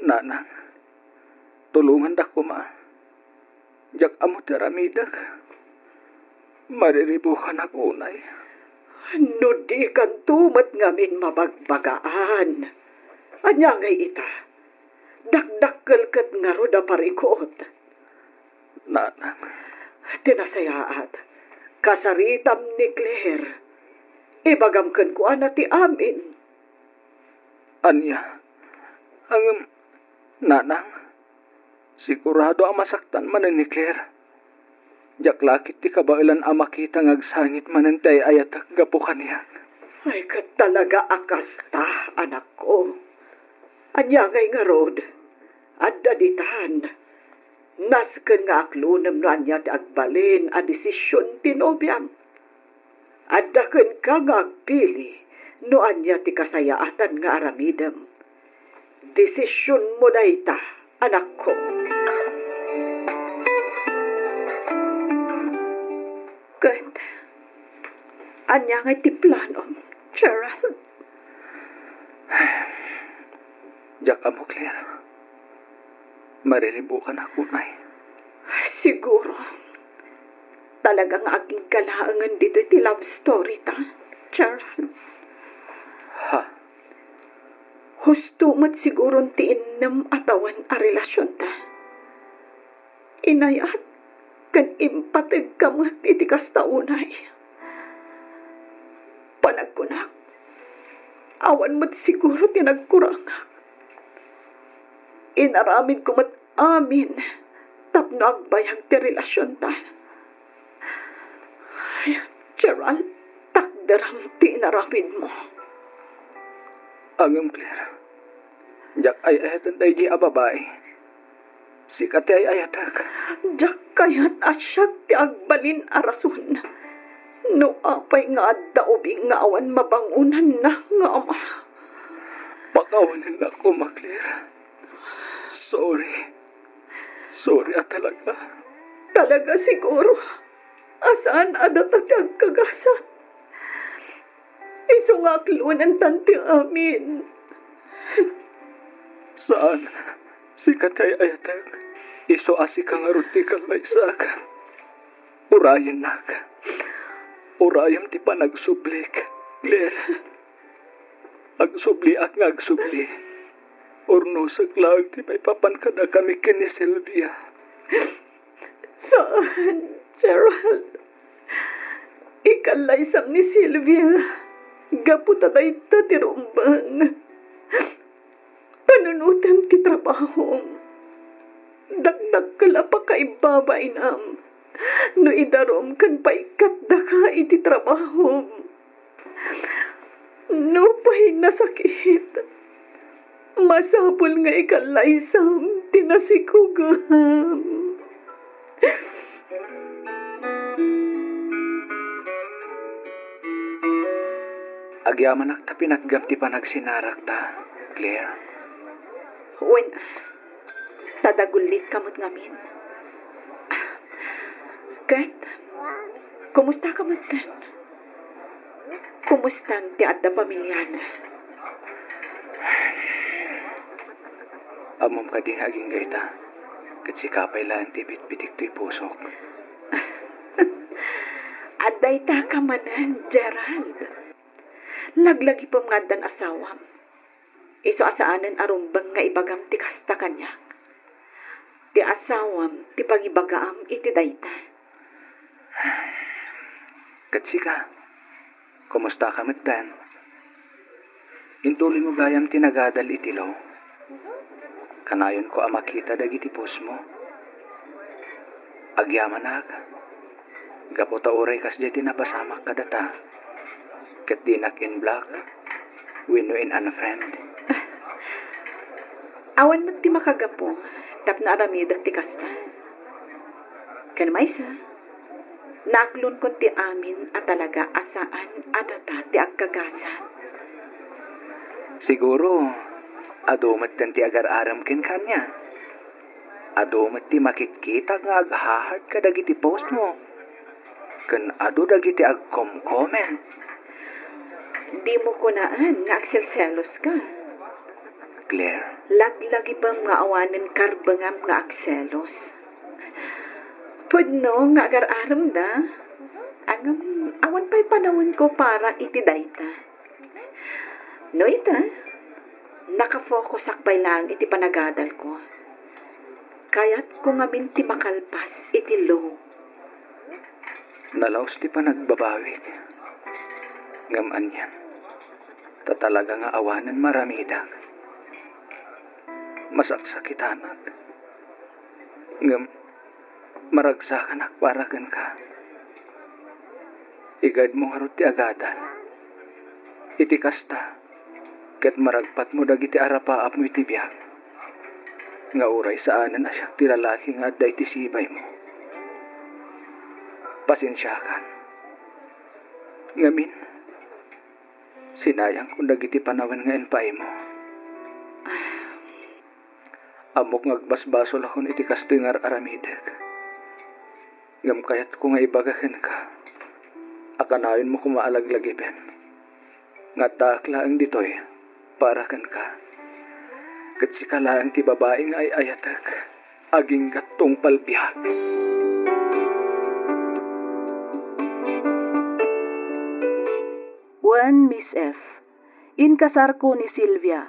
Nanang, tulonganda koma. Diak ammo ti aramidek. Mariribukanak unay. No dikanto met ngamin mabagbagaan, ania ngay ita? Dakdakkel ket ngarud a parikut. Nanang. Ti nasayaat, kasaritam ni Claire. Ibagam kenkuana ti amin. Ania? Ngem, nanang, sigurado a masaktan manen ni Claire. Diak la ket ti kabaelan a makita nga agsangit manen ti ay-ayatek gapu kaniak. Ay, ket talaga a kasta, anakko. Ania ngay ngarud? Adda ditan. Nasken nga aklonem no ania ti agbalin a desision ti nobiam. Adda kenka nga agpili no ania ti kasayaatan nga aramidem. Desisionmo dayta, anakko. Ket ania ngay ti planom, Gerald? Diak ammo, Claire. Mariribukanak unay. Siguro. Talaga nga agingga laengen ditoy ti love story ta, Gerald. Husto met siguron ti innem a tawen a relasionta. Inayat ken impategka met iti kasta unay. Panagkunak, awan met siguro ti nagkurangak. Inaramidko met amin tapno agbayag ti relasionta. Ay, Gerald, takderam ti inaramidmo. Ngem, Claire, diak ay-ayaten daydi a babai. Sika ti ay-ayatek. Diak kayat a siak ti agbalin a rason no apay nga adda ubing nga awan mabangonanna nga ama. Pakawanennak koma, Claire. Sorry. Sorry a talaga. Talaga siguro a saan a data ti agkagasat. Isu nga aklonentan ti amin. Saan, sika ti ay-ayatek. Isu a sika ngarud ti kallaysak. Urayennak. Urayem ti panagsublik, Claire. Agsubliak nga agsubli. Urnosek laeng ti maipapan kadakami ken ni Sylvia. Saan, Gerald. Ikallaysam ni Sylvia gapu ta dayta ti rumbeng. Panunotem ti trabahom. Dakdakkel a pakaibabainam no idarum ken paikkatdaka iti trabahom. Nupay nasakit, masapul nga ikallaysam ti nasikugam. Agyamanak ta pinatgam ti panagsinarakta, Claire. Wen, ta dagullikka met ngamin. Ket, kumustaka metten? Kumustan ti adda pamiliana? Ammom kadi nga agingga ita, ket sika pay laeng ti bitbitik toy pusok. Adda ita ka manen, Gerald. Laglagipem nga addan asawam. Isu a saanen a rumbeng nga ibagam ti kasta kaniak. Ti asawam ti pangibagaam iti dayta. Ket sika, kumustaka metten? Intuloymo gayam ti nagadal iti law? Kanayonko a makita dagiti postmo. Agyamanak, gapu ta uray kasdiay ti napasamak kadata, ket dinak in-block wenno in-unfriend. Awan met ti makagapu tapno aramidek ti kasta. Ken maysa, naaklonkon ti amin a talaga a saan a data ti agkagasat. Siguro, adu metten ti agar-arem kenka ania. Adu met ti makitkitak nga agha-heart kadagiti postmo. Ken adu dagiti agkom-comment. Dimo kunaen nga agselseloska, Claire. Laglagipem nga awanen karbengam nga agselos. Pudno nga agar-aremda, ngem awan pay panawenko para iti dayta. No ita, nakafokusak pay laeng iti panagadalko. Kayatko ngamin ti makalpas iti law. Nalaus ti panagbabawik. Ngem anian, ta talaga nga awanen maramidek. Masaksakitanak. Ngem maragsakanak para kenka. Igayadmo ngarud ti agadal. Iti kasta, ket maragpatmo dagiti arapaapmo iti biag, nga uray saanen a siak ti lalaki nga adda iti sibaymo. Pasensiakan. Ngamin, sinayangko dagiti panawen nga impaaymo. Ammok nga agbasbasolakon iti kastoy nga ar-aramidek. Ngem kayatko nga ibaga kenka a kanayonmo koma a laglagipen nga addaak laeng ditoy para kenka. Ket sika laeng ti babai nga ay-ayatek agingga tungpal biag. Wen, Miss F, inkasarko ni Sylvia.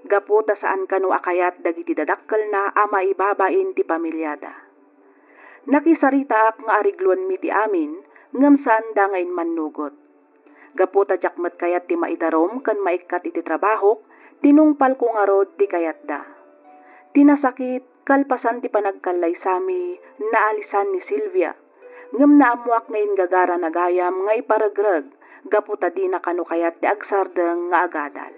gapu ta saan kano a kayat dagiti dadakkelna a maibabain ti pamiliada. Nakisaritaak nga arigloenmi ti amin, ngem saanda nga immannugot. Gapu ta diak met kayat ti maidarum ken maikkat iti trabahok, tinungpalko ngarud ti kayatda. Ti nasakit, kalpasan ti panagkallaysami, naalisan ni Silvia, ngem naammoak nga inggagarana gayam nga iparegreg gapu ta dina kano kayat ti agsardeng nga agadal.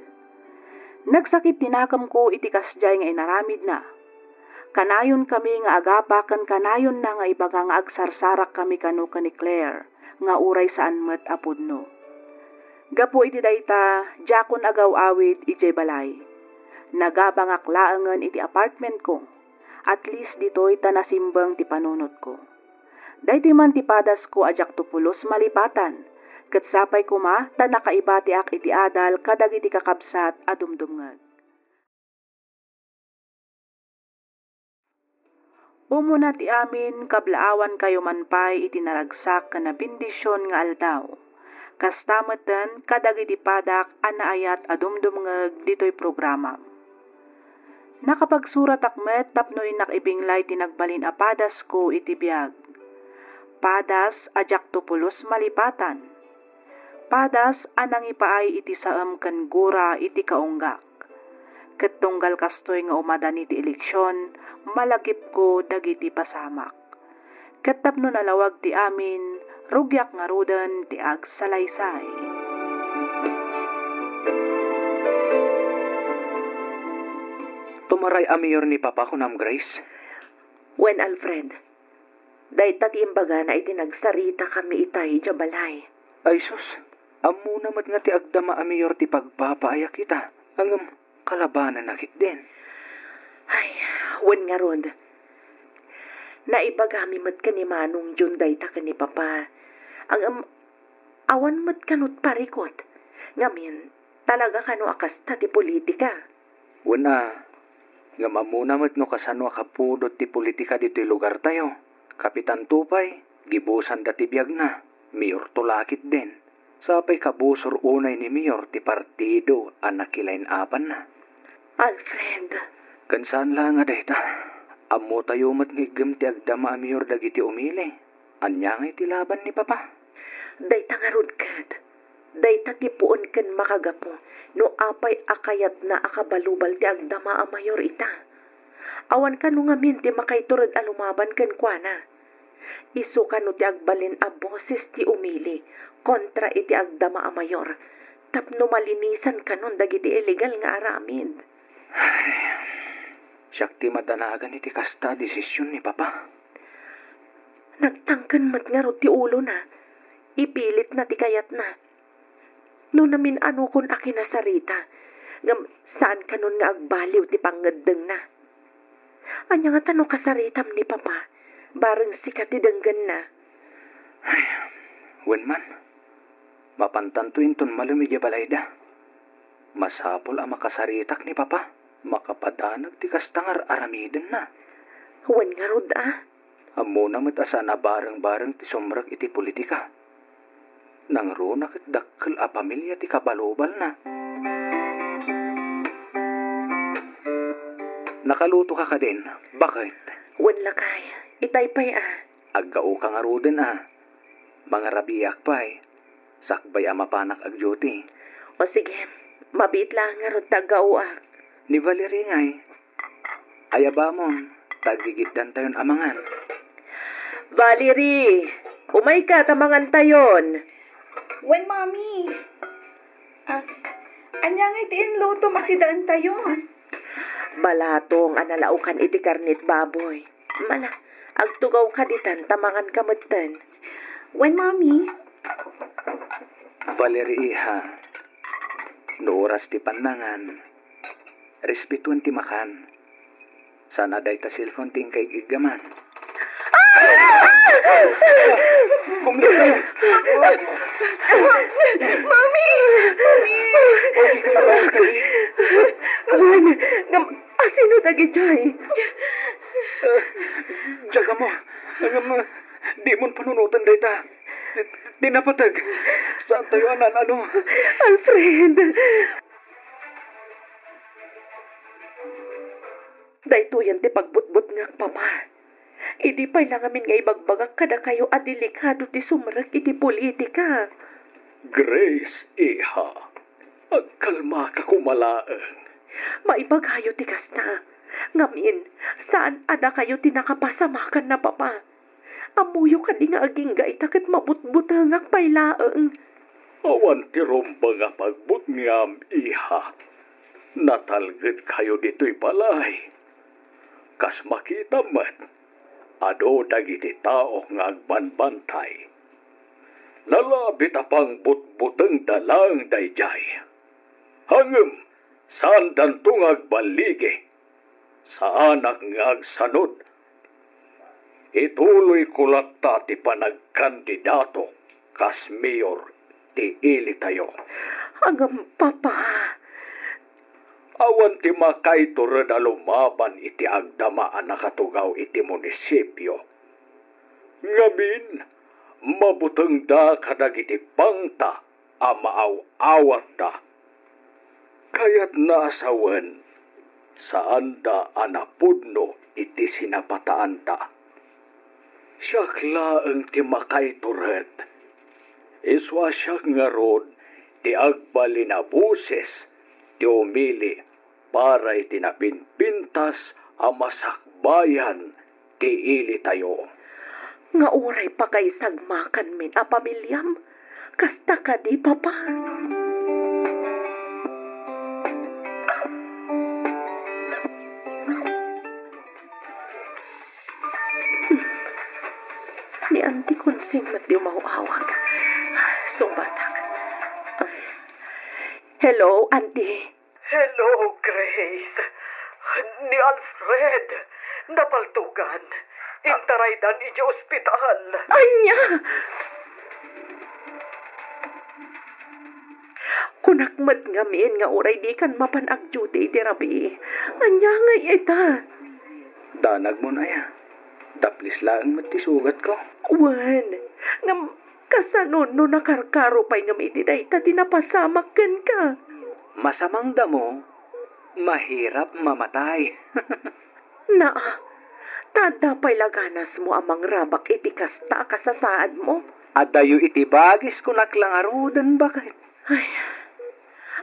Nagsakit ti nakemko iti kasdiay nga inaramidna. Kanayonkami nga agapa ken kanayonna nga ibaga nga agsarsarakkami kano ken ni Claire nga uray saan met a pudno. Gapu iti dayta, diakon agaw-awid idiay balay. Nagabangak laengen iti apartmentko. At least ditoy ta nasimbeng ti panunotko. Daytoy man ti padasko a diakto pulos malipatan, ket sapay koma ta nakaibatiak iti adal kadagiti kakabsat a dumdumngeg. Umuna ti amin, kablaawankayo man pay iti naragsak ken nabendision nga aldaw. Kasta metten kadagiti padak a naayat a dumdumngeg ditoy programam. Nakapagsuratak met tapno innak ibinglay ti nagbalin a padasko iti biag. Padas a diakto pulos malipatan. Padas a nangipaay iti saem ken gura iti kaunggak. Ket tunggal kastoy nga umadani ti eleksion, malagipko dagiti pasamak. Ket tapno nalawag ti amin, rugiak ngaruden ti agsalaysay. Tumaray a mayor ni Papa, kunam, Grace? Wen, Alfred. Dayta ti imbagana iti nagsaritakami itay idiay balay. Ay sus, ammona met nga ti agdama a mayor ti pagpapaayak ita. Ngem, kalabananna ketdin. Ay, wen ngarud. Naibagami met ken ni Manong Jun dayta ken ni Papa. Ngem, awan met kano ti parikut. Ngamin, talaga kano a kasta ti politika? Wen a, ngem ammona met no kasano a kapudot ti politika ditoy lugartayo. Kapitanto pay, gibusanda ti biagna, mayorto la ketdin. Sapay kabusor unay ni mayor ti partido a nakilain-apanna. Alfred. Ken saan la nga dayta. Ammotayo met nga iggem ti agdama a mayor dagiti umili. Ania ngay ti laban ni Papa? Dayta ngarud ket, dayta ti puon ken makagapu no apay a kayatna a kabalubal ti agdama a mayor ita. Awan kano ngamin ti makaitured a lumaban kenkuana. Isu kano ti agbalin a boses ti umili kontra iti agdama a mayor tapno malinisan kanon dagiti illegal nga aramid. Ay, siak ti madanagan iti kasta a desisyon ni Papa. Nagtangken met ngarud ti ulona. Ipilitna ti kayatna. No namin-anokon a kinasarita, ngem saan kanon nga agbaliw ti pangngeddengna. Ania ngata no kasaritam ni Papa, bareng sika ti denggenna? Ay, wen man. Mapantanto inton malem idiay balayda. Masapul a makasaritak ni Papa. Makapadanag ti kasta nga ar-aramidenna. Wen ngarud a? Ammona met a saan a bareng-bareng ti sumrek iti politika. Nangruna ket dakkel a pamilia ti kabalubalna. Nakalutoka kadin, baket? Wen lakay, itay pay a. Aggaoka ngaruden a. Mangarabiak pay. Sakbay a mapanak agduty. O sige, mabiit laeng ngarud ta aggaoak. Ni Valerie ngay. Ayabamon, ta aggigiddantayon a mangan. Valerie, umayka ta mangantayon. Wen, Mami. Ah, ania ngay ti inlutom a sidaentayon? Balatong a nalaokan iti karnet baboy. Mala, agtugawka ditan ta manganka metten. Wen, Mami. Valerie, iha, no oras ti pannangan, respetuan ti makan. Saan a dayta cellphone ti inka ig-iggaman. Kumita! Mami! Mami! Kuan, ngem, asino dagitoy? Diak ammo. Ngem, dimon panunoten dayta. Ti, ti napateg. Saantayo a naan-ano. Alfred! Daytoyen ti pagbutbutngak, Papa. Idi pay la ngamin nga ibagbagak kadakayo a delikado ti sumrek iti politika. Grace, iha, agkalmaka koma laeng. Maibagayo ti kasta. Ngamin, saan a dakayo ti nakapasamakanna, Papa. Ammoyo kadi nga agingga ita ket mabutbutengak pay laeng. Awan ti rumbeng a pagbutngam, iha. Natalgedkayo ditoy balay. Kas makitam met, adu dagiti tao nga agbanbantay. Nalabit a pangbutbutengda laeng daydiay. Ngem, saandanto nga agballigi. Saanak nga agsanud. Ituloyko latta ti panagkandidato kas mayor ti ilitayo. Ngem, Papa. Awan ti makaitured a lumaban iti agdama a nakatugaw iti munisipio. Ngamin, mabutengda kadagiti pangta a maaw-awatda. Kayatna a sawen, saanda a napudno iti sinapataanda. Siak laeng ti makaitured. Isu a siak ngarud ti agbalin a boses ti umili para iti napinpintas a masakbayan ti ilitayo. Nga uray pakaisagmakanmin a pamiliam, kasta kadi, Papa? Ni Auntie Consing met ti umaw-awag. Sungbatak. Hello, Auntie. Hello, Grace. Ni Alfred, napaltugan. Intaraydan idiay ospital. Ania? Kunak met ngamin nga uray dikan mapan agduty iti rabii. Ania ngay ita? Danagmon aya. Daplis laeng met ti sugatko. Wen, ngem kasano no nakarkaro pay ngem iti dayta ti napasamak kenka? Masamang damo, mahirap mamatay. Naa, ta adda pay la ganasmo a mangrabak iti kasta a kasasaadmo? Adayo iti bagis, kunak la ngaruden, baket. Ay,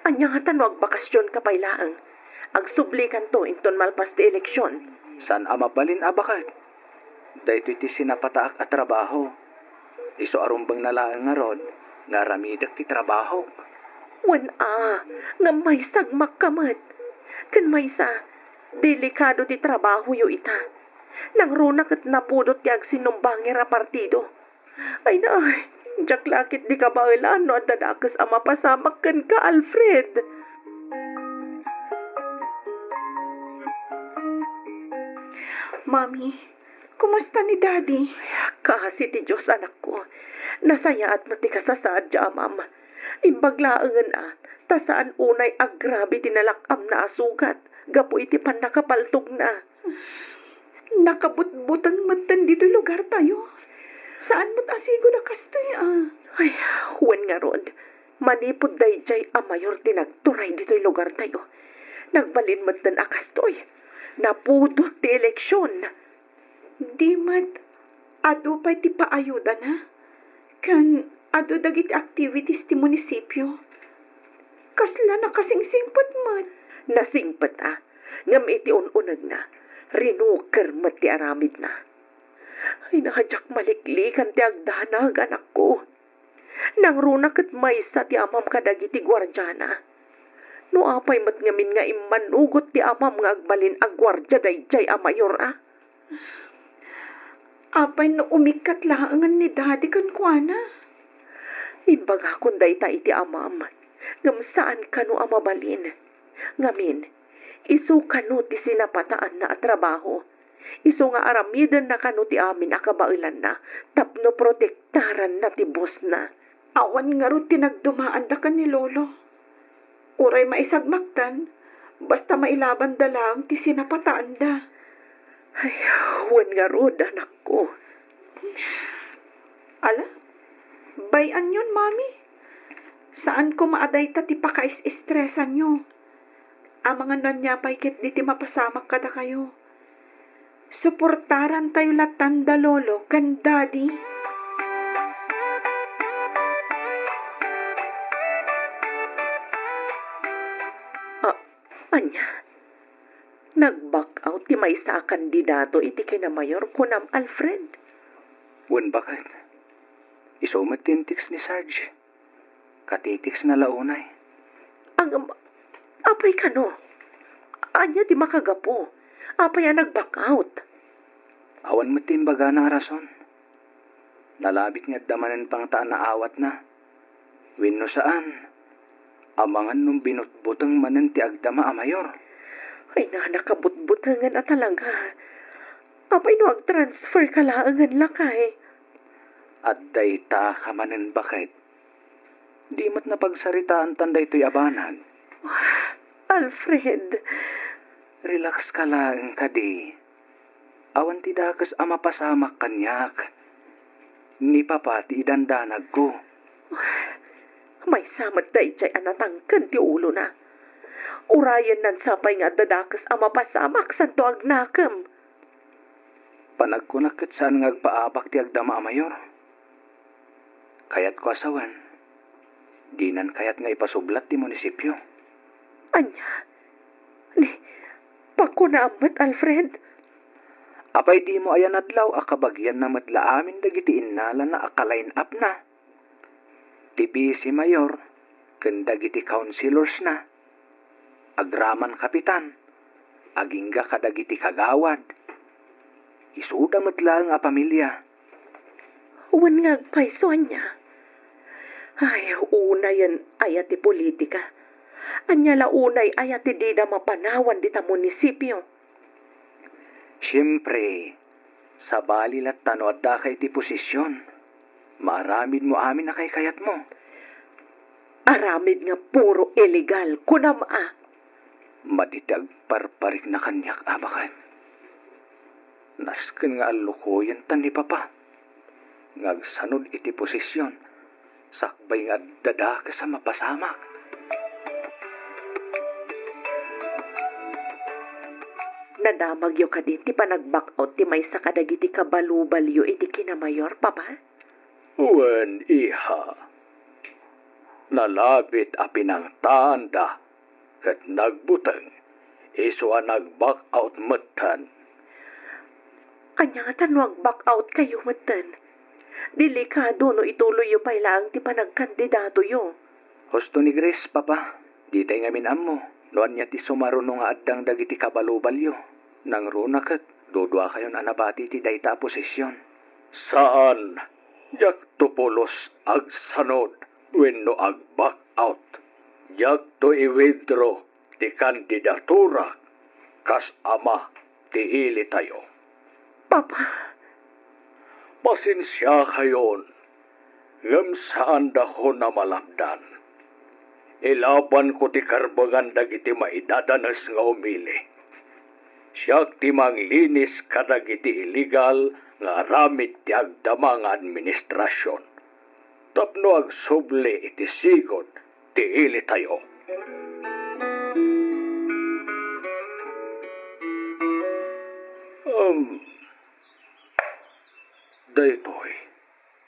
ania ngata no agbakasionka pay laeng? Agsublikanto inton malpas ti eleksion. Saan a mabalin a baket. Daytoy ti sinapataak a trabaho. Isu a rumbengna laeng ngarud nga aramidek ti trabahok. Wen a, ngem maisagmakka met. Ken maysa, delikado ti trabahoyo ita. Nangruna ket napudot ti agsinumbangir a partido. Ay na, diak la ket di kabaelan no adda dakes a mapasamak kenka, Alfred. Mami, kumusta ni Daddy? Kaasi ti Dios, anakko. Nasayaat met ti kasasaad ti amam. Imbag laengen a, ta saan unay agrabe ti nalak-amna a sugat gapu iti pannakapaltogna. Nakabutbuteng metten ditoy lugartayo. Saan met a sigud a kastoy a. Ay, wen ngarud, manipud daydiay a mayor ti nagturay ditoy lugartayo. Nagbalin metten a kastoy. Napudot ti eleksion. Di met adu pay ti paayudana? Ken adu dagiti activities ti munisipio. Kasla nakasingsingpet met. Nasingpet a, ngem iti un-unegna, rinuker met ti aramidna. Ay, na, diak maliklikan ti agdanag, anakko. Nangruna ket maysa ti amam kadagiti guardiana. No apay met ngamin nga immanugot ti amam nga agbalin a guardia daydiay a mayor a? Apay no umikkat laengen ni Daddy kenkuana? Imbagakon dayta iti amam, ngem saan kano a mabalin. Ngamin, isu kano ti sinapataanna a trabaho. Isu nga aramidenna kano ti amin a kabaelanna tapno protektaranna ti bosna. Awan ngarud ti nagdumaanda ken ni Lolo. Uray maisagmaktan, basta mailabanda laeng ti sinapataanda. Ay, wen ngarud, anakko. Ala, bay-anyon, Mami. Saan koma a dayta ti pakais-estresanyo. Amangan no ania pay ketdi ti mapasamak kadakayo. Suportarantayo lattan da Lolo ken Daddy. Ah, ania? Nag-back out ti maysa a kandidato iti kinamayor, kunam, Alfred? Wen, baket. Isu met ti intiks ni Sarge. Katitiksna la unay. Ang, apay kano? Ania ti makagapu? Apay a nag-back out? Awan met ti imbagana a rason. Nalabit nga adda manen pangta a naawatna. Wenno saan, amangan no binutbuteng manen ti agdama a mayor. Ay, na, nakabutbutengen a talaga. Apay no ag-transfer ka laengen, lakay? Adda ita ka manen, baket. Di met napagsaritaantan daytoy a banag. Alfred. Relax ka laeng kadi. Awan ti dakes a mapasamak kaniak. Ni Papa ti idandanagko. Maysa met daydiay a natangken ti ulona. Urayennan sapay nga adda dakes a mapasamak, santo agnakem. Panagkunak ket saan nga agpaabak ti agdama a mayor. Kayatko a sawen, dinan kayat nga ipasublat ti munisipio. Ania? Ni, pakunaam met, Alfred? Apay dimo ayan adlaw a kabagianna met la amin dagiti innalana a ka-line up-na? Ti vice mayor ken dagiti councilors-na, agraman kapitan, agingga kadagiti kagawad. Isuda met laeng a pamilia. Wen nga agpayso, ania? Ay, unayen aya ti politika? Ania la unay aya ti dida mapanawan dita munisipio? Siempre, sabali latta no addaka iti posisyon. Maaramidmo amin a kaykayatmo. Aramid nga puro illegal, kunam a. Madi ti agparparikna kaniak, a baket. Nasken nga allukoyenta ni Papa nga agsanod iti posisyon sakbay nga adda dakes a mapasamak. Nadamagyo kadi ti panag-back out ti maysa kadagiti kabalubalyo iti kinamayor, Papa? Wen, iha. Nalabit a pinangtaanda ket nagbuteng, isu a nag-back out metten. Ania ngata no ag-back out kayo metten? Delikado no ituloyyo pay laeng ti panagkandidatoyo. Husto ni Grace, Papa. Ditay ngamin ammo no ania ti sumaruno nga addang dagiti kabalubalyo. Nangruna ket duduakayon a nabati ti dayta a posisyon. Saan, diakto pulos agsanod wenno ag-back out. Diakto i-withdraw ti kandidaturak kas ama ti ilitayo. Papa. Pasensiakayon, ngem saandakon a malapdan. Ilabanko ti karbengan dagiti maidadanes nga umili. Siak ti manglinis kadagiti illegal nga aramid ti agdama nga administrasyon. Tapno agsubli iti sigud ti ilitayo. Um, daytoy.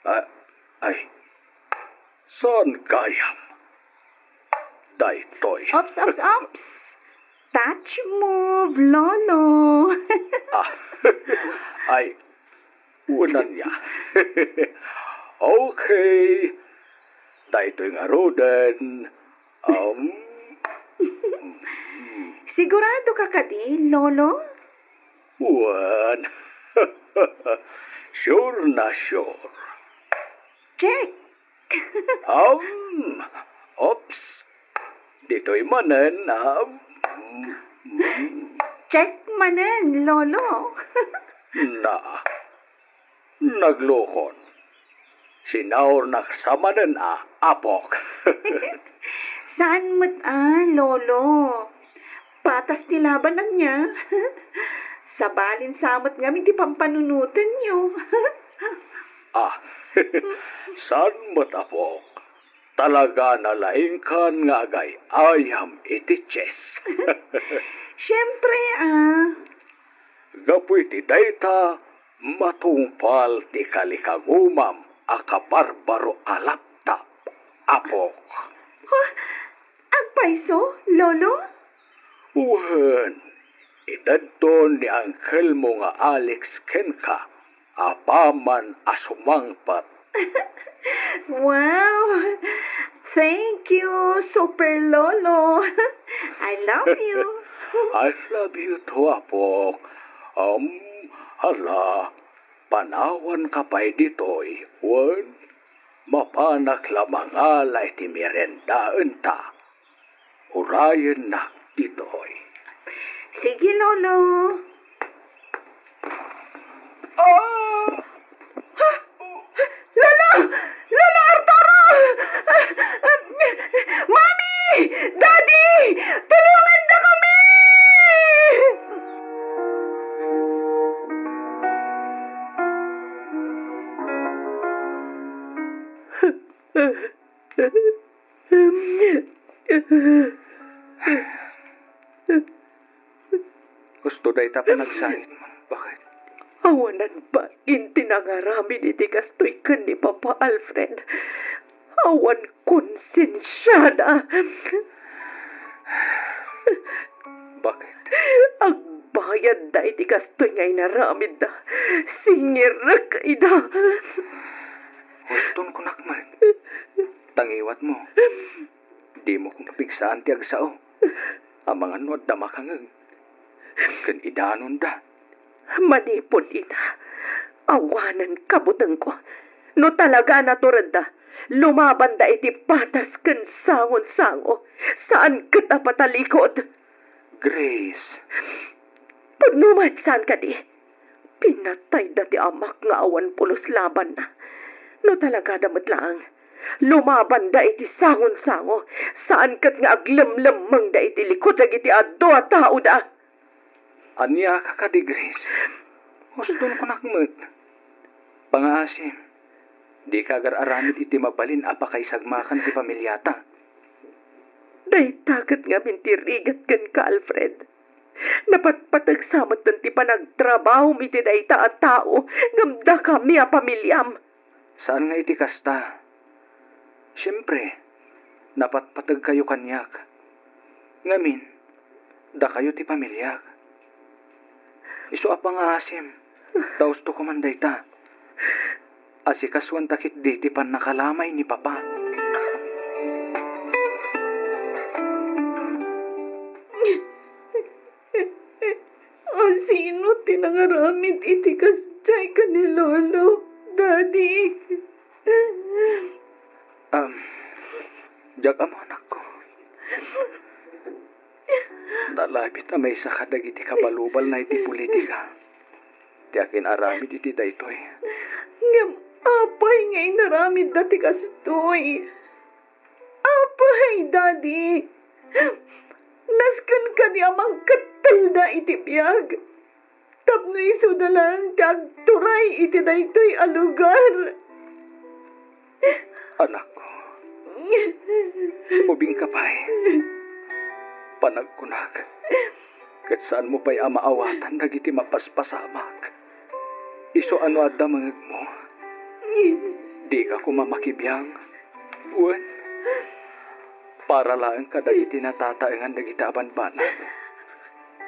Ah, ay, saan gayam? Daytoy. Ops, ops, ops! Touch move, Lolo! Ah, ay, Unan niya. Okay. Daytoy ngaruden. Um, Sigurado ka kadi, Lolo? Wen. Sure na sure. Check. Um, oops. Ditoy manen, um, mm. Check manen, Lolo. Na, naglukon. Sinaurnak sa manen a apok. Saan met a, Lolo? Patas ti laban ania. Sabalin sa met ngamin ti pampanunotenyo. Ah, saan met, apok? Talaga na laingkan nga agay-ayam iti chess. Siempre, ah. Gapu iti dayta, matungpal ti kalikagumam a kabarbaro a laptop, apok. Huh? Agpayso, Lolo? Wen, itedton ni angkelmo nga Alex kenka, apaman a sumangpet. Wow! Thank you, Super Lolo. I love you. I love you too, apok. Um, hala, panawanka pay ditoy, wen? Mapanak la mangala iti meriendaenta. Urayennak ditoy. Sige, Lolo. Ah! Ha? Lolo! Lolo Arturo! Mami! Daddy! Tulongandakami! Husto dayta panagsangitmo. Bakit? Awanan bain ti nangaramid iti kastoy ken ni Papa Alfred. Awan konsensiada. Bakit? Agbayadda iti kastoy nga inaramidda. Singirek ida. Huston kunak met. Tangiwatmo. Dimo koma pigsaan ti agsao. Amangan no adda makangeg. Ken idanonda. Manipud ita, awanen kabutengko. No talaga a naturedda, lumabanda iti patas ken sangon-sango, saan ket a patalikod. Grace. Pudno met saan kadi? Pinatayda ti amak nga awan pulos labanna. No talagada met laeng, lumabanda iti sangon-sango, saan ket nga aglemlemmengda iti likod dagiti adu a taoda. Ania ka kadi, Grace? Huston kunak met. Pangaasim, dika agar-aramid iti mabalin a pakaisagmakan ti pamiliata. Dayta ket ngamin ti rigat kenka, Alfred. Napatpateg sa metten ti panagtrabahom iti dayta a tao ngem dakami a pamiliam. Saan nga iti kasta. Siempre, napatpategkayo kaniak. Ngamin, dakayo ti pamiliak. Isu a pangaasim, ta husto koman dayta. Asikasuanta ketdi ti pannakalamay ni Papa. A sino ti nangaramid iti kasdiay ken ni Lolo, Daddy? Um, diak ammo, anakko. Nalabit a maysa kadagiti kabalubalna iti politika ti akin-aramid iti daytoy. Ngem apay nga inaramidda ti kastoy? Apay, Daddy? Nasken kadi a mangkettelda iti biag tapno isuda laeng ti agturay iti daytoy a lugar? Anakko, ubingka pay. Panagkunak, ket saanmo pay a maawatan dagiti mapaspasamak. Isu a no adda mangegmo, dika koma makibiang. Wen, para laeng kadagiti natataengan dagiti abanbanag.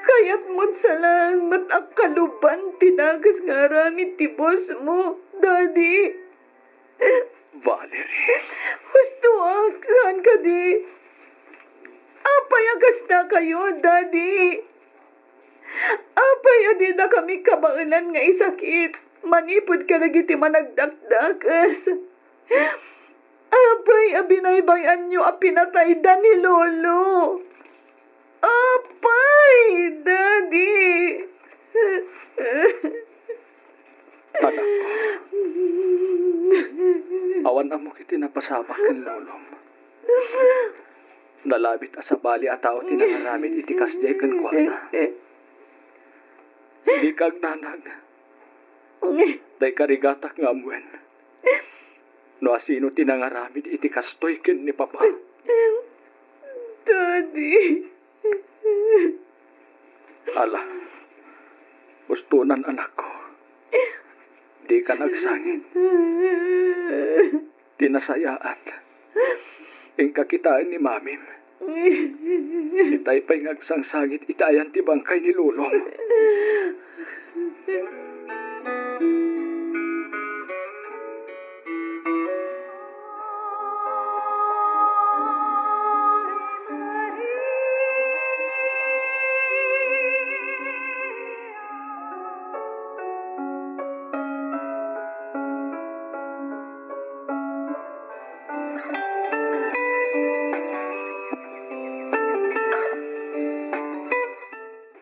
Kayatmon sa laeng met a kaluban ti dakes nga aramid ti bossmo, Daddy. Valerie. Hustoak, saan kadi? Apay a kasta kayo, Daddy? Apay a dida kami kabaelan nga isakit manipud kadagiti managdakdakes? Apay a binaybay-anyo a pinatayda ni Lolo? Apay, Daddy! Anakko, awan ammok iti napasamak ken lolom. Nalabit a sabali a tao ti nangaramid iti kasdiay kenkuana. Dika agnanag. Dayta rigatak nga ammoen. No asino ti nangaramid iti kastoy ken ni Papa. Daddy. Ala, ustonan, anakko. Dikan agsangit. Ti nasayaat, inka kitaen ni Mamim. Itay pay nga agsangsangit iti ayan ti bangkay ni Lolom.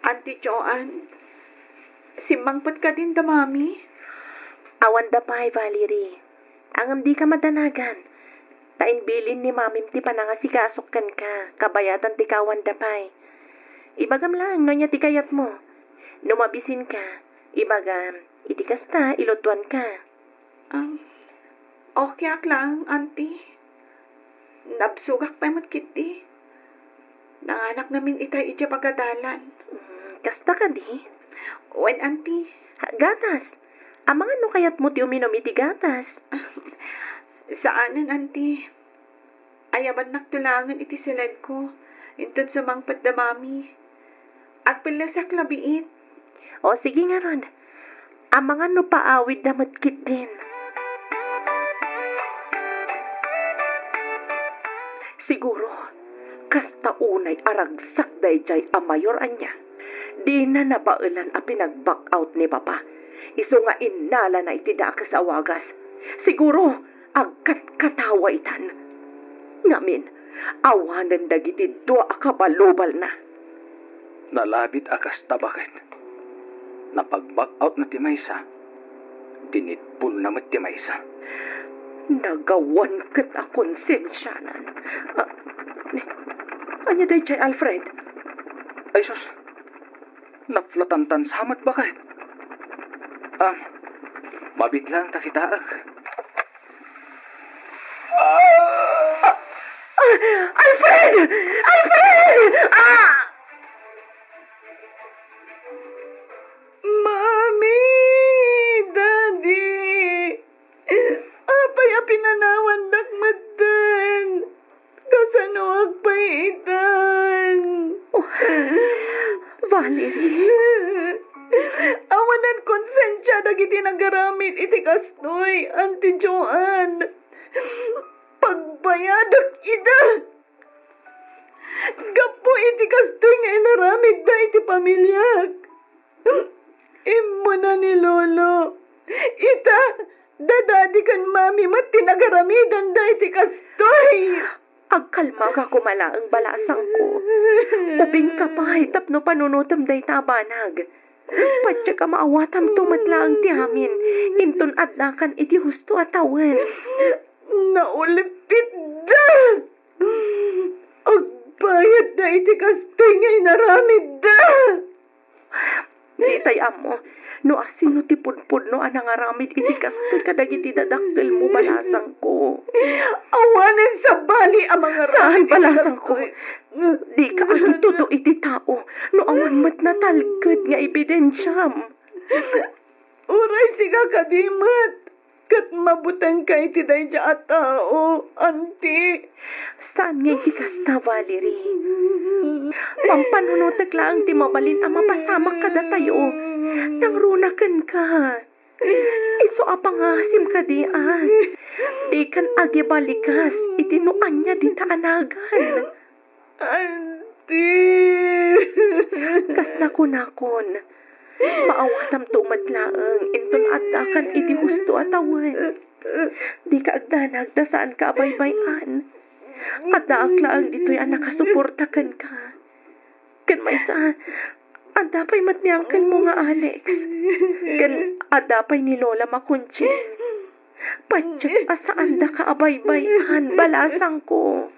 Auntie Joanne, simmangpet kadin da Mami? Awan da pay, Valerie. Ngem dika madanagan. Ta imbilin ni Mamim ti panangasigasok kenka, kabayatan ti kawan da pay. Ibagam laeng no ania ti kayatmo. No mabisinka, ibagam, iti kasta, ilutuanka. Um, okay ak laeng, Auntie. Nabsogak pay met ketdi. Nanganak ngamin itay idiay pagadalan. Mm, kasta kadi? Wen, Auntie. Ha, gatas. Amangan no kayatmo ti uminum iti gatas. Saanen, Auntie. Ayabannakto laengen iti siledko, inton sumangpet da Mami. Agpellesak la biit. O, sige ngarud. Amangan no paawidda met ketdin. Siguro, kasta unay a ragsak daydiay a mayor ania. Dina nabaelan a pinag-back out ni Papa. Isu nga innalana iti dakes a wagas. Siguro, agkatkatawa itan. Ngamin, awanen dagiti dua a kabalubalna. Nalabit a kasta baket. Napag-back out na ti maysa, dinidbulna met ti maysa. Nagawan ket a konsensianan. Ah, ania daydiay, Alfred? Ay sus, naflatantan sa met baket. Ah, mabit lang ta kitaek. Ah! Ah! Alfred! Alfred! Ah! Mami! Daddy! Apay a pinanawandak metten? Kasanoak pay itan? Oh, Valerie. Awanan konsensia dagiti nagaramid iti kastoy, Auntie Joanne. Pagbayadak ida. Gapu iti kastoy nga inaramidda iti pamiliak. Immuna ni Lolo. Ita, da Daddy ken Mami met ti nagaramidanda iti kastoy. Agkalmaka koma laeng, balasangko. Ubingka pay tapno panunotem dayta a banag. Patiek a maawatamto met laeng ti amin, inton addakan iti husto a tawen. Naulpitda! Agbayadda iti kastoy nga inaramidda! Ditay ammo no asino ti pudpudno a nangaramid iti kastoy kadagiti dadakkelmo, balasangko. Awanen sabali a mangaramid iti kastoy. Saan, balasangko. Dika agitudo iti tao no awan met natalged nga ebidensiam. Uray sika kadi met, ket mabutengka iti daydiay a tao, Auntie. Saan nga iti kasta, Valerie. Pampanunotek laeng ti mabalin a mapasamak kadatayo. Nangruna kenka. Isu a pangaasim kadi a dikan agibalikas iti no ania dita a nagan. Auntie! Kas nakunakon, maawatamto met laeng inton addakan iti husto a tawen. Dika agdanag ta saanka a baybay-an. Addaak laeng ditoy a nakasuporta kenka. Ken maysa, adda pay met ni uncle mo nga Alex. Ken adda pay ni Lola Makunching. Patiek a saandaka a baybay-an, balasangko.